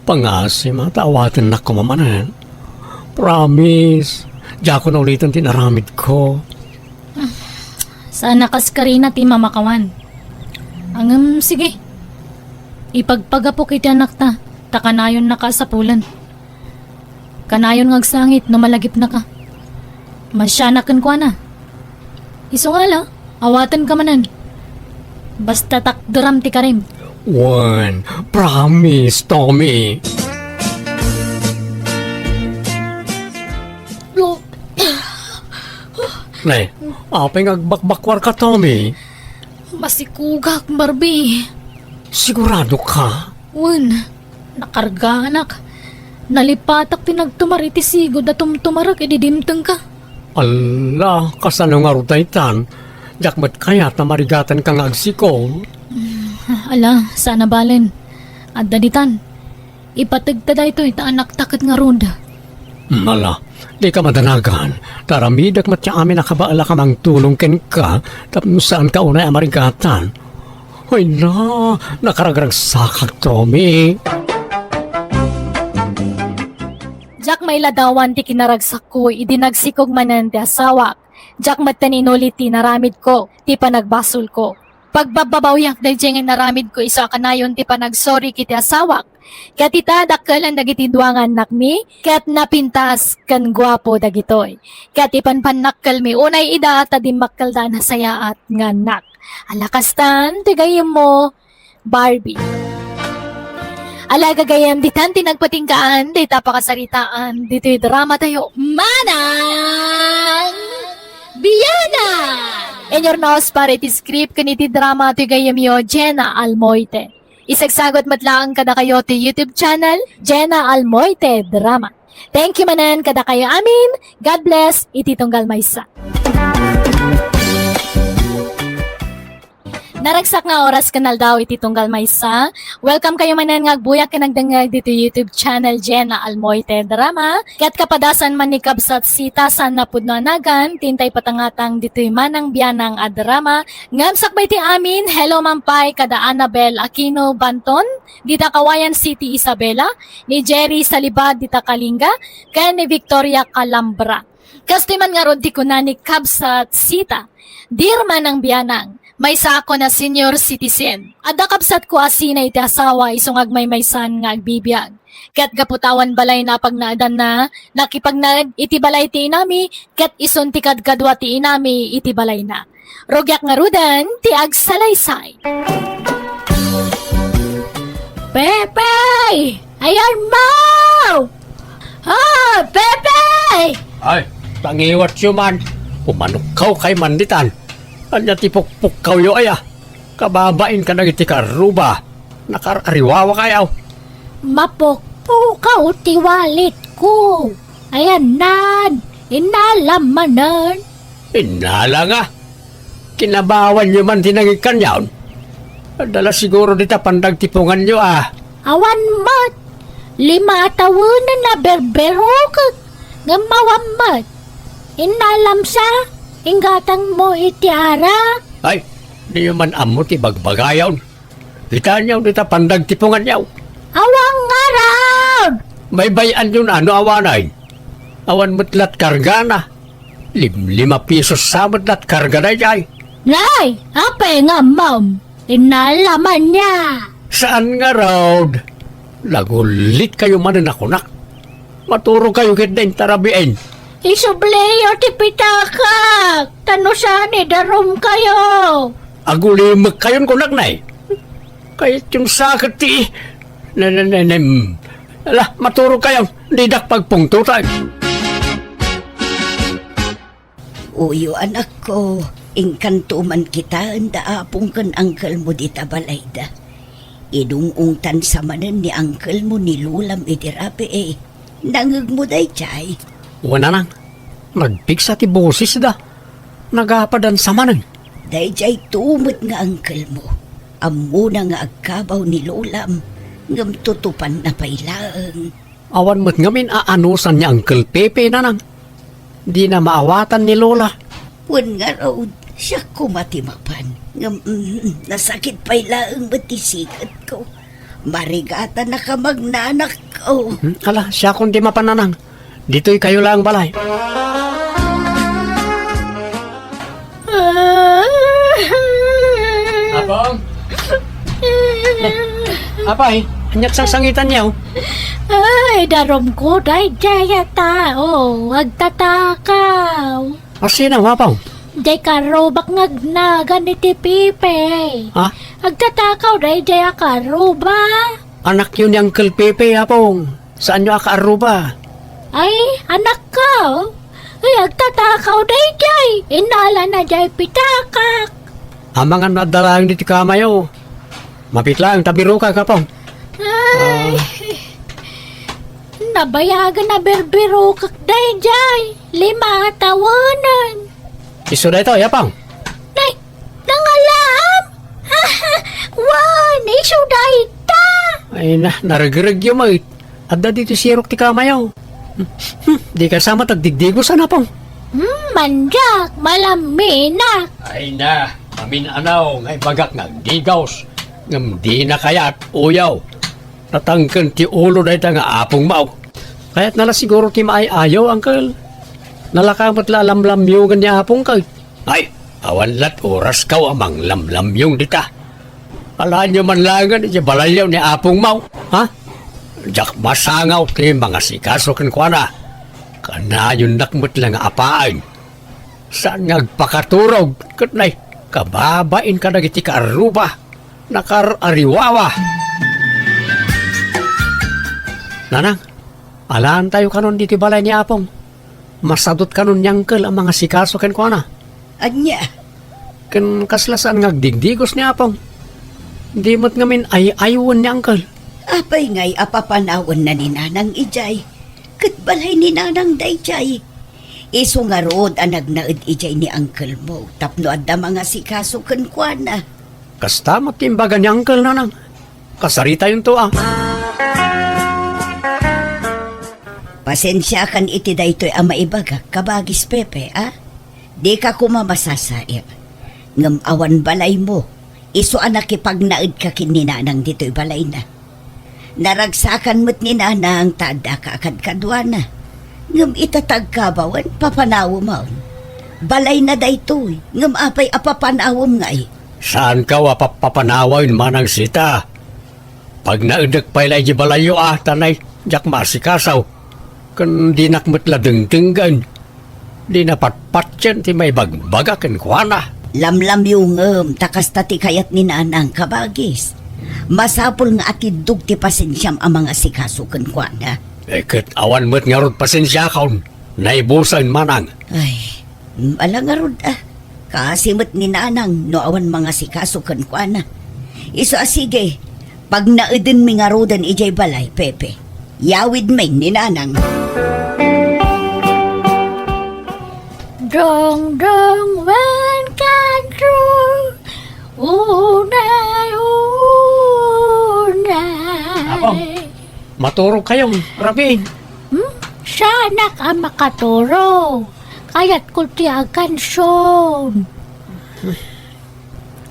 Pangasim ta awatennak koma manen. Promise, diakon uliten ti naramidko. Saan a kas karina ti mamakawan. Ngem, sige. Ipagpagapok iti anakta, ta kanayonnaka a sapulen. Kanayon nga agsangit no malagipnaka. Masianak kenkuana. Isu nga ala, awatenka manen. Basta takderam ti karim. Wen, promise, Tommy. Nay, apay nga agbakbakwarka, Tommy? Masikogak, Barbie. Sigurado ka? Wen, nakargaanak. Nalipatak ti nagtumar iti sigud a tumtumarek idi dimtengka. Ala, kasano ngarud daytan? Diak met kayat a marigatanka nga agsikog. Mm, ala, saan a balen. Adda ditan. Ipategta daytoy ta anakta ket ngarud. Mm, ala, dika madanagan. Ta aramidek met ti amin a kabaelak a mangtulong kenka tapno saanka unay a marigatan. Ay na, nakaragragsakak, Tommy. Diak mailadawan ti kinaragsakko idi nagsikog manen ti asawak. Diak metten inuli ti inaramidko, ti panagbasolko. Pagbabbabawiak daydiay nga inaramidko isu a kanayon ti panagsorry iti asawak. Ket ita, dakkelen dagiti dua nga annakmi, ket napintas ken guapo dagitoy. Ket ipanpannakkelmi unay ida ta dimmakkelda a nasayaat nga annak. Ala kastan ti gayyemmo, Barbie. Ala gagayyem, ditan ti nagpatinggaan dayta a pakasaritaan ditoy dramatayo, Manang Biana! Inurnos para iti script ken iti drama ti gayyemyo, Jenna Almoite. Isagsagut met laeng kadakayo ti YouTube channel, Jenna Almoite Drama. Thank you manen kadakayo amin. God bless iti tunggal maysa. Naragsak nga oras ken aldaw iti tunggal maysa. Welcome kayo manen nga agbuyak ken agdengngeg ditoy YouTube channel Jenna Almoite Drama. Ket kapadasan man ni Kabsat Sita saan napudno a nagan, ti intay patangatang ditoy Manang Bianang a drama. Ngem sakbay ti amin, hello man pay kada Annabel Aquino Banton, dita Cauayan City, Isabela, ni Jerry Salibad dita Kalinga, ken ni Victoria Calambra. Kastoy man ngarud ti kuna ni Kabsat Sita, Dear Manang Bianang, maysa ako a senior citizen. Adda kabsatko a sina iti asawa isu nga agmaymaysan nga agbibiag. Ket gapu ta awan balayna a pagnaedanna, nakipagnaed iti balay ti inami, ket isun ti kadkadua ti inami iti balayna. Rugiak ngaruden ti agsalaysay. Pepe! Ayan mo! Ah, Pepe! Ay, tangiwatyo man. Umanukkawkay man ditan. Ania ti pukpukkawyo aya? Kababain kadagiti kaarruba. Nakaar-ariwawakayo. Mapukpukaw ti walletko. Ayannan, innalam manen. Innala nga. Kinabawanyo man ti nangikkanyon. Adda la siguro dita pandagtipunganyo a. Awan met. Lima a tawenen a berbirokek. Ngem awan met. Innalam sa, inggatangmo iti arak. Ay, diyo man ammo ti bagbagayon. Kitaenyo dita pandagtipunganyo. Awan ngarud! Baybay-anyon a no awanen. Awan met lat kargana. Limlima pisos sa met lat karga daydiay. Nay, apay nga ammom? Innala man niya. Saan ngarud? Nagullit kayo manen a kunak. Maturog kayo ket dayta rabiin. Isubliyo ti pitakak, ta no saan idarum kayo. Agulimek kayon kunak, nay. Kayatyon sa ket ti, ne, ne, ne, nem. Ala, maturog kayo, didak pagpungtotan. Uyo, anakko, inkanto man kitaen da apong ken angkelmo dita balayda. Inung-ungtan sa manen ni angkelmo ni lolam iti rabii. Nangngegmo daydiay? Wen, nanang, nagpigsa ti bosesda. Nagapadan sa manen. Daydiay to met nga angkelmo. Ammona nga agkabaw ni lolam, ngem tutupanna pay laeng. Awan met ngamin a anusan ni Uncle Pepe, nanang. Dina maawatan ni Lola. Wen ngarud, siak koma ti mapan. Ngem, mm, nasakit pay laeng met ti siketko. Marigatanaka magnanakko. Hmm, ala, siakon ti mapan, nanang. Ditoy kayo laeng balay. Apong? Apay, ania't sangsangitanyo? Ay, darumko daydiay a tao, agtatakaw. A sino, Apong? Diay kaarrubak nga agnagan iti Pepe. Ha? Agtatakaw daydiay a kaarruba. Anakyo ni Uncle Pepe, Apong. Saanyo a kaarruba? Ay, anakko. Ay, agtatakaw daydiay. Innalana diay pitakak. Amangan no adda laeng ditoy kamayo. Mapit laeng ta birokak, Apong. Ay. Ah. Nabayagen a birbirokak daydiay. Lima a tawenen. Isu daytoy, Apong. Nay, nangalaam? Wen, isu dayta. Ay na, naregregyo met. Adda ditoy sirok ti kamayo. Hmm, hmm, dika sa met agdigdigosan, Apong. Hmm, mandiak, malaminak. Ay na, amin-anaw nga ibagak nga agdigos. Ngem dina kayat, uyaw. Natangken ti ulo dayta nga apongmo. Kayatna la siguro ti maay-ayo, Uncle. Nalaka met la a lamlamyongen ni apongko. Ay, awan lat orasko a manglamlamyong dita. Alaenyo man laengen iti balayyo ni apongmo, ha? Diak masangaw ti mangasikaso kenkuana. Kanayonnak met la nga apaen. Saan nga agpakaturog ket nay, kababain kadagiti kaarruba, nakaar-ariwawa. Nanang, alaentayo kanon ditoy balay ni Apong. Masadut kanon ni Uncle a mangasikaso kenkuana. Ania? Ken kasla saan nga agdigdigos ni Apong. Di met ngamin ay-aywen ni Uncle. Apay ngay a papanawenna ni Nanang idiay? Ket balay ni Nanang daydiay. Isu ngarud a nagnaed idiay ni Uncle mo tapno adda mangasikaso kenkuana. Kasta met ti imbaga ni Uncle Nanang. Kasaritayonto a. Pasensiakan iti daytoy a maibagak, kabagis Pepe, a? Dika koma masasair. Ngem awan balaymo, isu a nakipagnaedka ken ni Nanang ditoy balayna. Naragsakan met ni Nanang ta addaka a kadkaduana. Ngem ita ta agkabawen, papanawem a. Balayna daytoy, ngem apay a papanawem ngay? Saanko a papapanawen, Manang Sita. Pagnaedek pay la idiay balayyo a, ta nay, diak maasikaso. Ken dinak met la dengdenggen. Dina patpatien ti maibagbaga kenkuana. Lamlamyongem ta kasta ti kayat ni Nanang, kabagis. Masapul nga atiddog ti pasensiam a mangasikaso kenkuana. Eh, ket awan met ngarud pasensiakon. Naibusen, Manang. Ay, ala ngarud a. Kaasi met ni Nanang no awan mangasikaso kenkuana. Isu a sige, pagnaedenmi ngaruden idiay balay, Pepe. Yawidmi ni Nanang. Dongdong wen kanto, unay, unay. Apong, maturogkayon, rabii. Hmm? Saanak a makaturog. Kayatko ti aganson.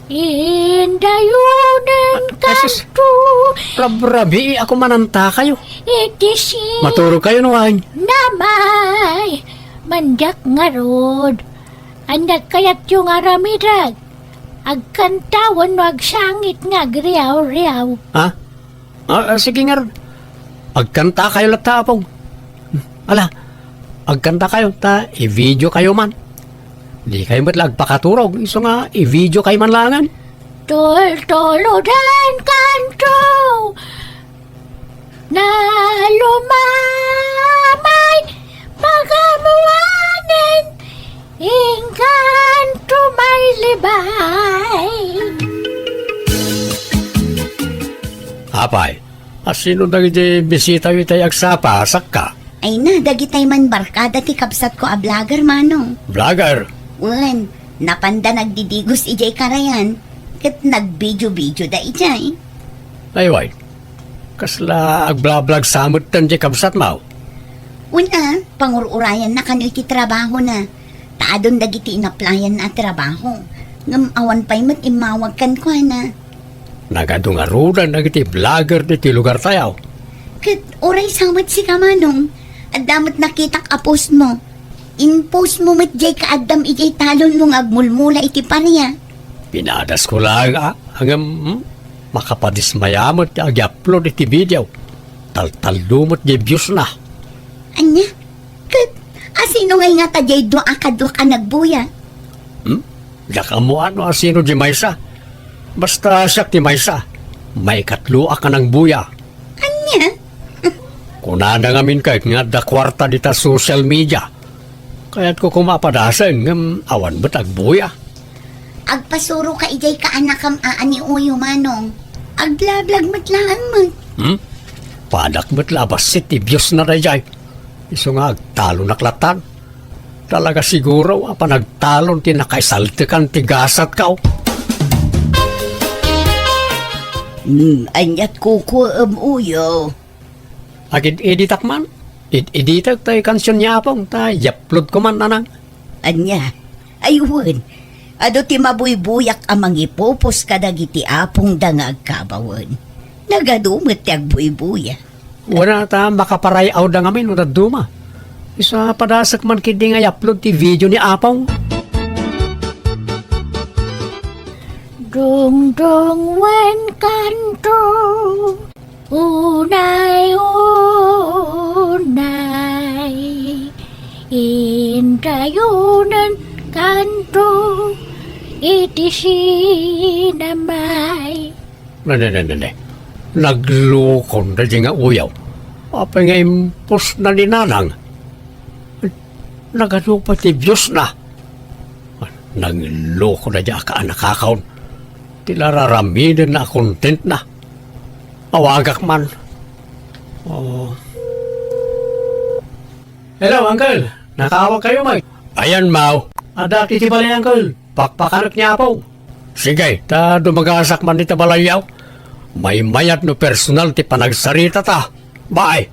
Indayonen kanto. Rabrabii a kumanantakayo. Iti si. Maturogkayo no ay. Namay. Mandiak ngarud. Ania kayatyo nga aramidek? Agkanta wenno agsangit nga agriaw-riaw? Ha? Ah, ah, sige ngarud. Agkantakayo latta, Apong. Ala, agkantakayo, ta i-videokayo man. Dikayo met la agpakaturog, isu nga i-videokayo man laengen. Tultuludan kanto, nalumamay, pagamuanen, inkanto mailibay. Apay, asino dagiti bisitayo itay agsapa, sakka? Ay na, dagitay man barkada ti kabsatko a vlogger, Manong. Vlogger? Wen, napanda nagdidigos idiay karayan, ket nagbidio-bidioda idiay. Ay, way. Kasla agblablog sa metten diay kabsatmo? Wen a, pangur-urayanna kano iti trabahona. Ta adun dagiti inaplayanna a trabaho. Ngem awan pay met immawag kenkuana. Nagadu ngaruden dagiti vlogger ditoy lugartayo. Ket uray sa met sika, Manong. Adda met nakitak a postmo. In-postmo met diay kaaddam idiay talonmo nga agmulmula iti paria. Pinadasko laeng a, ngem, hmm, makapadismaya met ti ag-upload iti video. Taltallo met diay viewsna. Ania? Ket asino ngay ngata diay dua a kaduak a nagbuya? Hmm? Diak ammoan no asino diay maysa. Basta siak ti maysa. Maikatloak a nagbuya. Ania? Kunada ngamin ket nga adda kuarta dita social media. Kayatko koma a padasen ngem awan met agbuya. Agpasuroka idiay kaanakam a ni Uyo, Manong. Agblablag met laeng met. Hmm? Padak met la a bassit ti viewsna daydiay. Isu nga agtalonak latan. Talaga siguro a panagtalon ti nakaisaltekan ti gasatko. Hmm, aniat kukuem, Uyo? Agid-editak man. Id-editek tay kansion ni Apong ta i-upload ko man, Nanang. Ania? Ay wen, adu ti mabuybuyak a mangipupos kadagiti apongda nga agkabawen. Nagadu met ti agbuybuya. Wen a ta makaparay-awda ngamin no dadduma. Isu a padasek man ketdi nga i-upload ti video ni Apong. Dungdung wen kanto. Unay, unay, indayonen kanto iti sinamay. Ne, ne, ne, ne, ne. Naglukon daydi nga uyaw. Apay nga impostna ni Nanang? Nagadu pay ti viewsna. Nagloko daydi a kaanakakon. Ti la raramidenna a contentna. Awagak man. Oh. Hello, Uncle. Nakaawagkayo met. Ayan, Maw. Adda iti balay, Uncle. Pakpakanek ni Apo. Sige, ta dumagasak man dita balayyo. Maymayat no personal ti panagsaritata. Bye!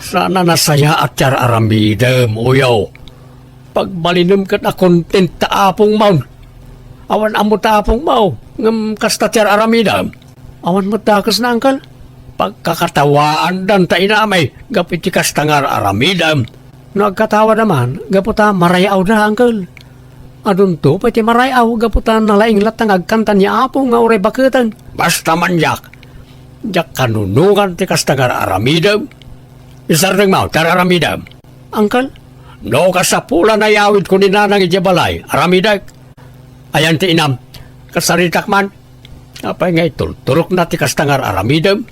Sana nasayaat ti ar-aramidem, uyaw. Pagbalinem ket a content ta apongmon. Awan ammo ta apongmo, ngem kasta ti ar-aramidem. Awan met dakesna, Uncle. Pagkakatawaandan ta inamay gapu iti kasta nga ar-aramidem. No agkatawada man, gapu ta maray-awda, Uncle. Adunto pay ti maray-aw gapu ta nalaing latta nga agkanta ni Apo nga uray baketen. Basta man diak, diak kanunongan ti kasta nga ar-aramidem. Isardengmo ti ar-aramidem. Uncle? No kasapulan a iyawidko ni Nanang idiay balay, aramidek. Ayan ti inam. Kasaritak man. Apay nga itulturokna ti kasta nga ar-aramidem?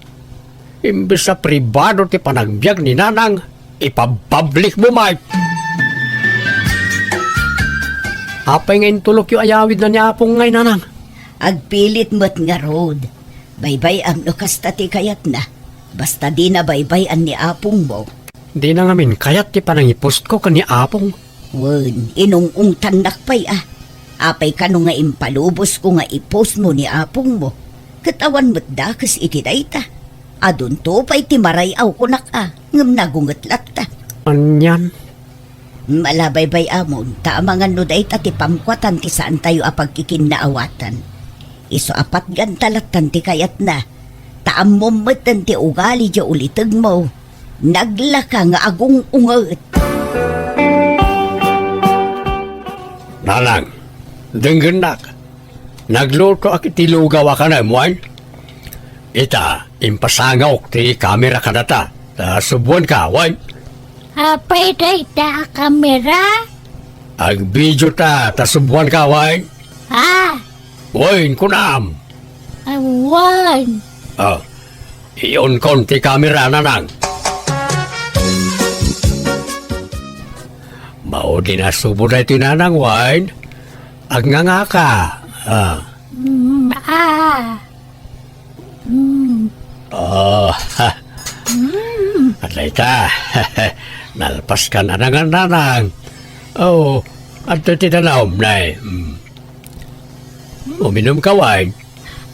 Imbes a pribado ti panagbiag ni Nanang, ipabablikmo, Mike. Apay nga intulokyo a iyawidna ni Apong ngay, Nanang? Agpilit met ngarud. Baybay-am no kasta ti kayatna. Basta dina baybay-an ni Apongmo. Dina ngamin kayat ti panangipostko ken ni Apong. Wen, inung-ungtannak pay a. Apay kano nga impalubosko nga ipostmo ni Apongmo? Ket awan met dakes iti dayta. Adunto pay ti maray-aw kunak a, ngem nagunget latta. Anian? Malabaybay-amon, ta amangan no dayta ti pamkuatan ti saantayo a pagkikinnaawatan. Isu a patganta lattan ti kayatna, ta ammom metten ti ugali diay ulitegmo. Naglaka nga agung-unget. Nanang, denggennak. Naglutoak iti lugaw a kanem, wen? Ita, impasangawek ti kamera kadata. Ta subuanka, wen? Apay dayta a kamera? Agbidio ta, ta subuanka, wen? Ah, Wen, kunam. Awan. Ah, i-on-kon ti kamera, Nanang. Maudi nasubo daytoy, Nanang, wen? Agngangaka. Ah. Mm, ah. Mm. Oh, ha. Mm. Adda ita. Nalpaskan a nangan, Nanang. Oh, adda ti danum, nay. Mm. Uminumka, wen?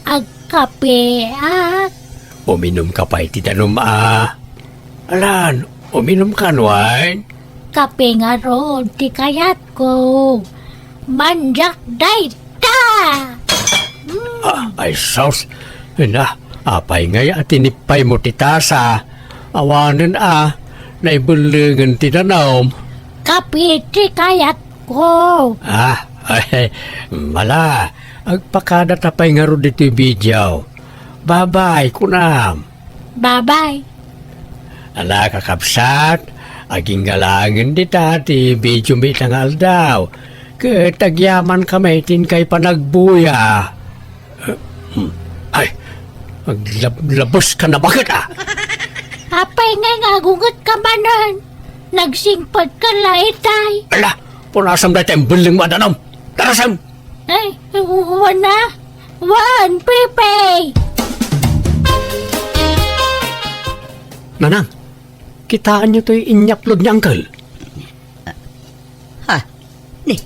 Agkape, ah. Uminumka pay ti danum, ah. Alan, uminumkan, wen? Kape ngarud ti kayatko. Mandiak dayta! Mm. Ah, ay, sus. Ina, apay ngay a tinipaymo ti tasa? Awanen a, naibellengen ti danum. Kape ti kayatko. Ah, ay, mala, agpakadata pay ngarud ditoy video. Babay, kunam. Babay. Ala, kakabsat, aginggalangen dita ti video mi ita nga aldaw. Ket agyaman kami ti inkay panagbuya. Hmm. Ay, aglab-, labus ka na bakit, ah? Apay ngay nga agunget ka manen? Nagsingpet ka la itay. Ala, punasam dayta imbellengmo a danum. Tarasem! Ay, wana? Wan, Pepe! Nanang, kitaenyo toy inyupload ni Uncle? Ha? Ni,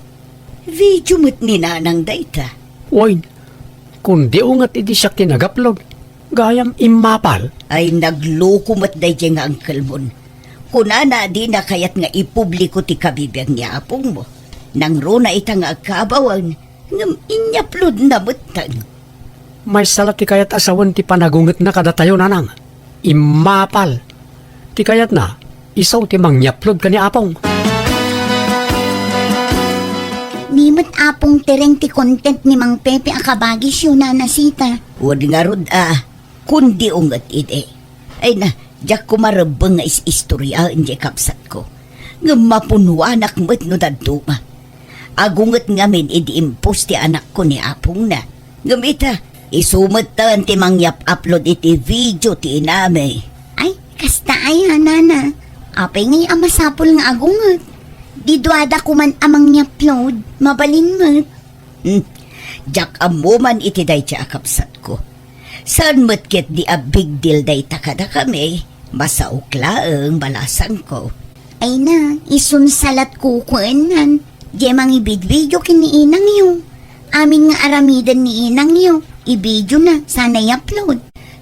video met ni Nanang dayta. Wen, kundi unget idi siak ti nag-upload. Gayam immapal. Ay, nagloko met daydiay nga uncle-mon. Kunana a dina kayat nga ipubliko ti kabibiag ni apongmo. Nangruna ita nga agkaabawen, ngem inyuploadna metten. Maysa la ti kayat a sawen ti panagungetna kadatayo, Nanang. Immapal. Ti kayatna, isu ti mangyupload ken ni Apong. Ni met Apong Tereng ti content ni Mang Pepe a kabagisyo, Nana Sita. Wen ngarud a, kundi unget idi. Ay na, diak koma rebbeng nga is-istoriaen diay kabsatko. Ngem mapunnoanak met no dadduma. Agunget ngamin idi impos ti anakko ni apongna. Ngem ita, isu metten ti mangyap-upload iti video ti inami. Ay, kasta aya, Nana. Apay ngay a masapul nga agunget? Di duada koman a mangyupload. Mabalin met. Hmm. Diak ammo man iti dayta a kabsatko. Saan met ketdi a big deal dayta kadakami, masaok laeng balasangko. Ay na, isun sa latko kuennan. Diay mangibidbidio ken ni inangyo. Amin nga aramiden ni inangyo, ibidiona, sana i-upload.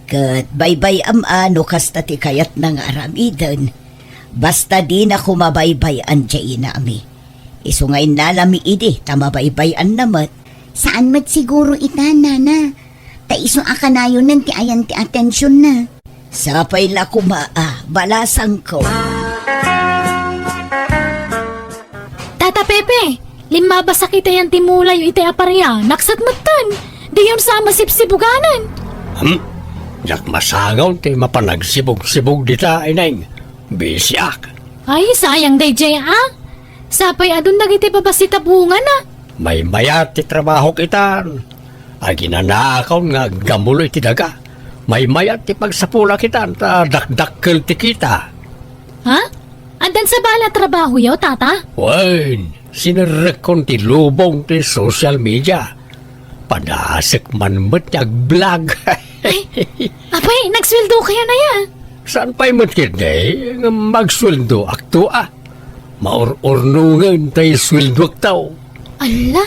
Ket baybay-am a no kasta ti kayatna nga aramiden. Basta dina koma baybay-an diay inami. Isu nga innalami idi ta mabaybay-anna met. Saan met siguro ita, nana. Ta isu a kanayonen ti ayan ti atensionna. Sapay la koma a balasangko. Tata Pepe, limmabasakitayan ti mulayo itay a paria, naksat metten. Diyon sa masipsibuganan. Hmm? Diak masangaw ti mapanagsibog-sibog dita, Ineng. Bisiak. Ay, sayang daydiay, a. Sapay adun dagiti babassit a bungana. Maymayat ti trabahok itan. Aginanaakon nga aggamulo iti daga. Maymayat ti pagsapunak itan ta dakdakkel ti kita. Ha? Addan sabali a trabahoyo, tata? Wen, sinerrekkon ti lubong ti social media. Padasek man met ti agblog. Ay, apay, nagsueldo kayo na ya? Saan pay met ketdi nga magsueldo akto a? Maur-urnongen tay sueldoak taw. Alla,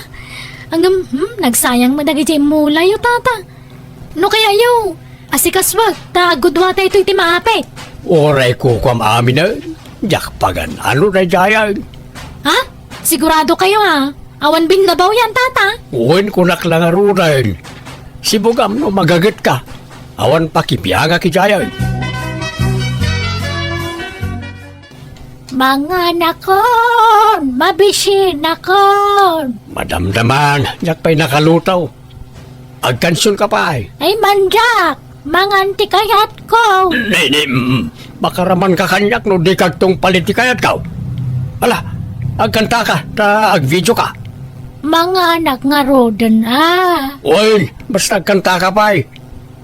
ngem, hmm, nagsayang met dagiti mulayo, tata. No kaya yo, asikasuak, ta agudua tayo iti maapit. Uray kukuam aminen, diak pagan-ano daydiayen. Ha? Sigurado kayo, ha? Awan binnabaw yan, tata. Wen, kunak la ngaruden. Sibugam no magagetka. Awan pakibiangak idiayen. Manganakon, mabisinakon. Madamdaman, diak pay nakalutaw. Agkansionka pay. Ay, mandiak, mangan ti kayatko. Ni, ni, mm, makaramanka kaniak no dika agtungpal iti kayatko. Ala, agkantaka, ta agvideoka. Manganak ngaruden, a. Uy, basta agkantaka pay.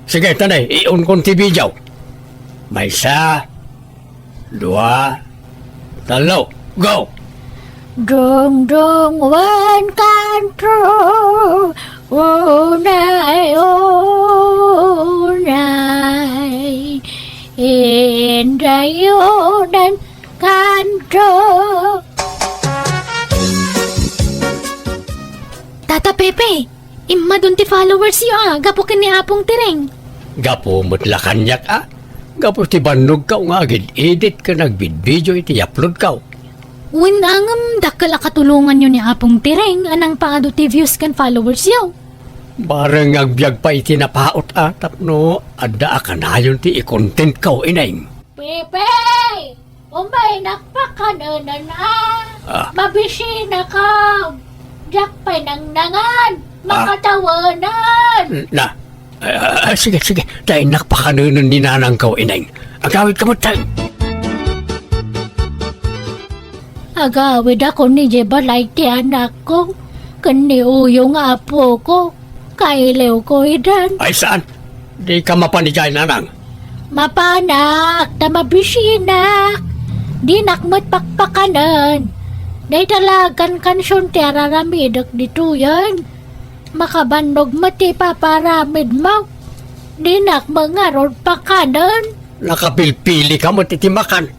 Sige, tanay, iunkon ti video. Maysa, dua, tallo, go! Dungdung wen kanto, unay, unay, indayonan kanto. Tata Pepe, immadun ti followers yo a, gapu ken ni Apong Tireng. Gapu met la kaniak a, gapu ti bannogko nga agid-edit ken agbidbidio iti uploadko. Wen a ngem dakkel a katulonganyo ni Apong Tireng a nangpaadu ti views ken followers yo. Bareng nga agbiag pay iti napaut a tapno adda a kanayon ti i-contentko, Ineng. Pepe! Umaynak pakanenen a. Ah. Mabisinakon. Diak pay nangnangan. Ah. Makatawanan. Na, ah, sige, sige. Daynak pakanenen ni nanangko, Ineng. Agawidka met, tay. Agawidakon idiay balay ti anakko ken ni Uyo nga apoko. Kailiwko idan. Ay, saan? Dika mapan idiay, nanang? Mapanak, ta mabisinak. Dinak met pakpakanen. Dayta la agkankansion ti araramidek ditoyen. Makabannog met ti ipapaaramidmo. Dinak met ngarud pakanen. Nakapilpilika met iti makan.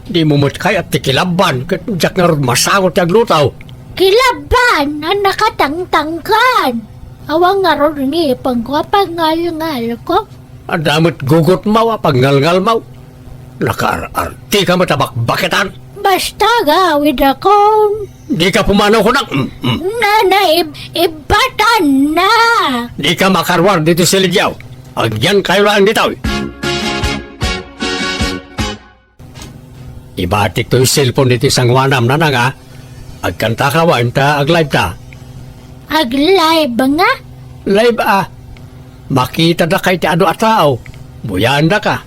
Dimo met kayat ti kilabban, ket diak ngarud masango ti agluto. Kilabban a nakatangtangkan. Awan ngarud ngipengko a pagngalngalko. Adda met gugutmaw a pagngalngalmaw. Nakaar-artika met a bakbaketan. Basta agawidakon. Dika pumanaw kunak. Mm, mm. Nana, ib-, ibbatanna. Dika makaruar ditoy silidyo. Agyankayo laeng ditoy. Ibatik toy cellphone ditoy sangoanam, nanang a. Agkantaka wen ta aglive ta. Aglive nga? Live a. Makita daka iti adu a tao. Buyaendaka.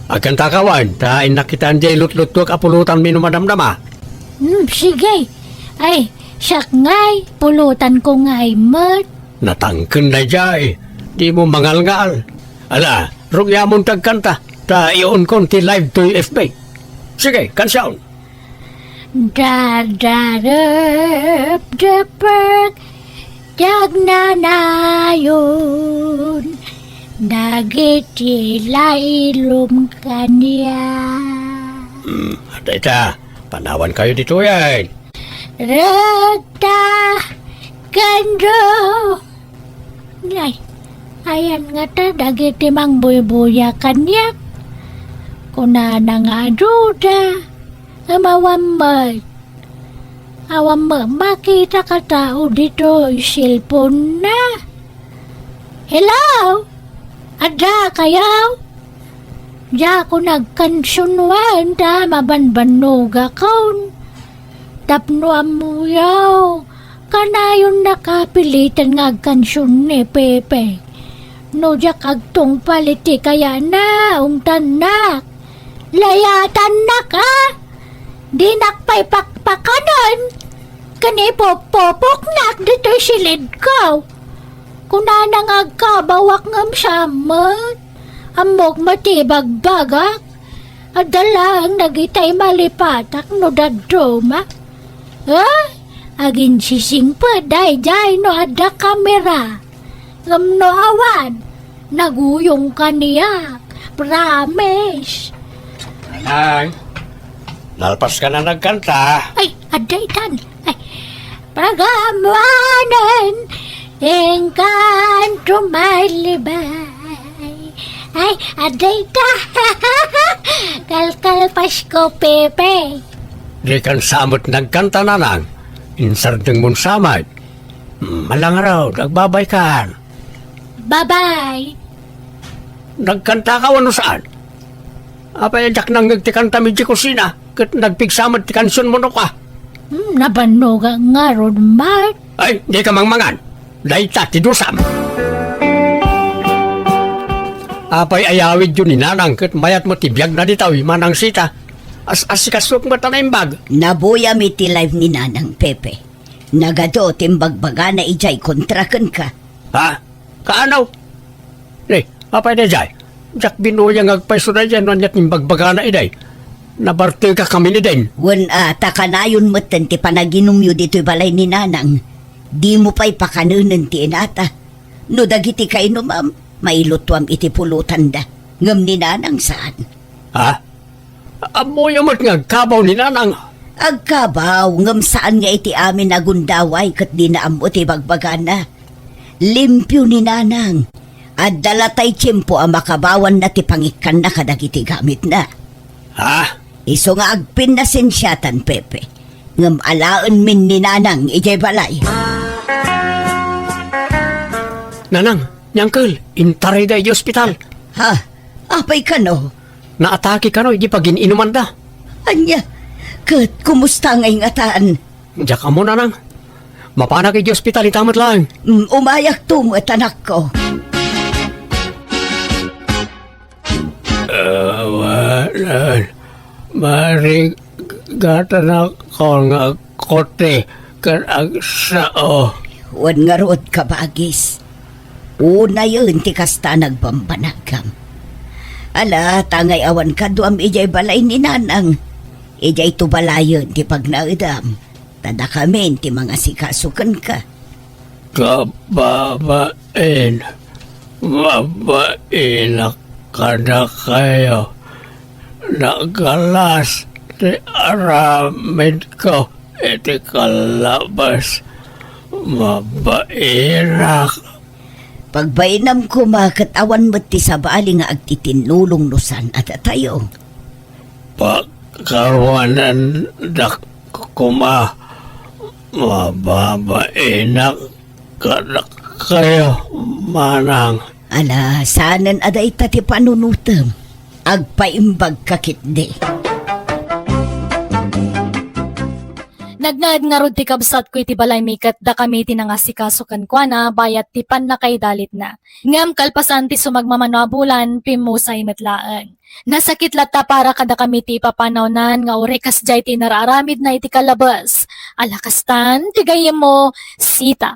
Agkantaka wen ta innak kitaan diay lutlutuek a pulutanmi no madamdama. Hmm, sige. Ay, siak ngay, pulutanko ngay met. Natangken daydiay. Dimo mangalngal. Ala, rugyamon ti agkanta, ta iunkon ti live toy F B. Sige, kansion. Dadarepdepek ti agnanayon dagiti lailom kaniak. Hmm, dayta, panawankayo ditoyen. Ragta, kanro. Ay, ayan ngata dagiti mangbuybuya kaniak. Kunana nga aduda, ngem awan met. Awan met makita a tao ditoy cellphone-na. Hello? Adda kayo? Diakon agkansion wen ta mabanbannogakon. Tapno ammoyo, kanayon nakapilitan nga agkansion ni Pepe. No diak agtungpal iti kayana, ungtannak. Layatannak, a? Dinak pay pakpakanen. Ken ipupupoknak ditoy silidko. Kunana nga agkabawak ngem saan met. Ammok met ti ibagbagak. Adda laeng dagitay malipatak no dadduma. Eh? Aginsisingpet daydiay no adda kamera. Ngem no awan, naguyong kaniak. Promise. Nanang, nalpas ka na nagkanta? Ay, adda itan. Ay, pagamuanan, engkanto malibay. Ay, adda ita. Kalkalpas ko, Pepe. Di kan sa met nagkanta, Nanang. Insardeng mon samay. Hmm, malangarod, agbabay kan. Babay. Nagkanta ka wenno saan? Apay, diak nangngeg ti kantam idiay kusina, ket nagpigsa met ti kansion mo no ka. Hmm, nabannoga ngarud, Mark. Ay, di ka mangmangan. Dayta ti dusam. Apay, ayawidyo ni Nanang ket mayat met ti biagna ditoy, Manang Sita. As-asikasok met a naimbag. Nabuyam iti live ni Nanang Pepe. Nagadu ti imbagbagana idiay kontra kenka. Ha? Kaano? Ni, apay daydiay? Diak binuya nga agpayso daydiay no ania ti imbagbagana idiay. Nabarteka kami ni Din. Wen a, ta kanayon metten ti panaginumyo ditoy balay ni Nanang. Dimo pay pakanenen ti inata. No dagiti kainumam, mailutuam iti pulotanda. Ngem ni Nanang saan. Ha? Ammoyo met nga agkabaw ni Nanang. Agkabaw, ngem saan nga iti amin a gundaway ket dina ammo ti bagbagana. Limpio ni Nanang. Adda latay tiempo a makabawanna ti pangikkanna kadagiti gamitna. Ha? Isu nga agpinnasensiatan, Pepe. Ngem alaenmin ni Nanang idiay balay. Nanang, ni Uncle, intarayda idiay ospital. Ha? Apay kano? Naatake kano idiay pagin-inumanda. Ania? Ket kumusta nga ingatan? Diak ammo, Nanang. Mapanak idiay ospital ita met laeng. Mm, umayakto met, anakko. Awanan. Marigatanakon nga agkuti ken agsao. Wen ngarud, kabagis. Unayen ti kasta a nagbambanagam. Ala, tangay awan kaduam idiay balay ni Nanang. Idiay to balayen ti pagnaedam. Ta dakamin ti mangasikaso kenka. Kababain, mabainak kadakayo. Nagalas ti aramidko iti kalabas. Mabainak. Pagbainam koma ket awan met ti sabali nga agtitinnulong no saan a datayo. Pakawanandak koma, mababainak kadakayo, Manang. Ala, saanen a dayta ti panunotem. Agpaimbagka ketdi. Nagnaed ngarud ti kabsatko iti balaymi ket dakami ti nangasikaso kenkuana bayat ti pannakaidalitna. Ngem kalpasan ti sumagmamano a bulan, pimmusay met laeng. Nasakit latta para kadakami ti ipapanawnan nga uray kasdiay ti inararamidna iti kalabes. Ala kastan, ti gayyemmo, Sita.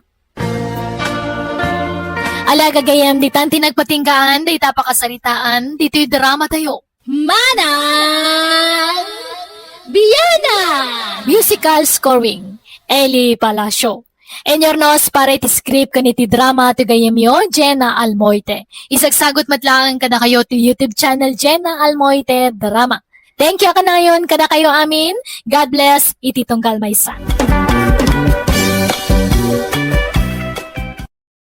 Ala gagayyem, ditan ti nagpatinggaan dayta a pakasaritaan ditoy dramatayo. Manang Biana! Musical scoring, Eli Palacio. Inurnos para iti script ken iti drama ti gayyemyo, Jenna Almoite. Isagsagut met laeng kadakayo ti YouTube channel, Jenna Almoite Drama. Thank you a kanayon kadakayo amin. God bless iti tunggal maysa.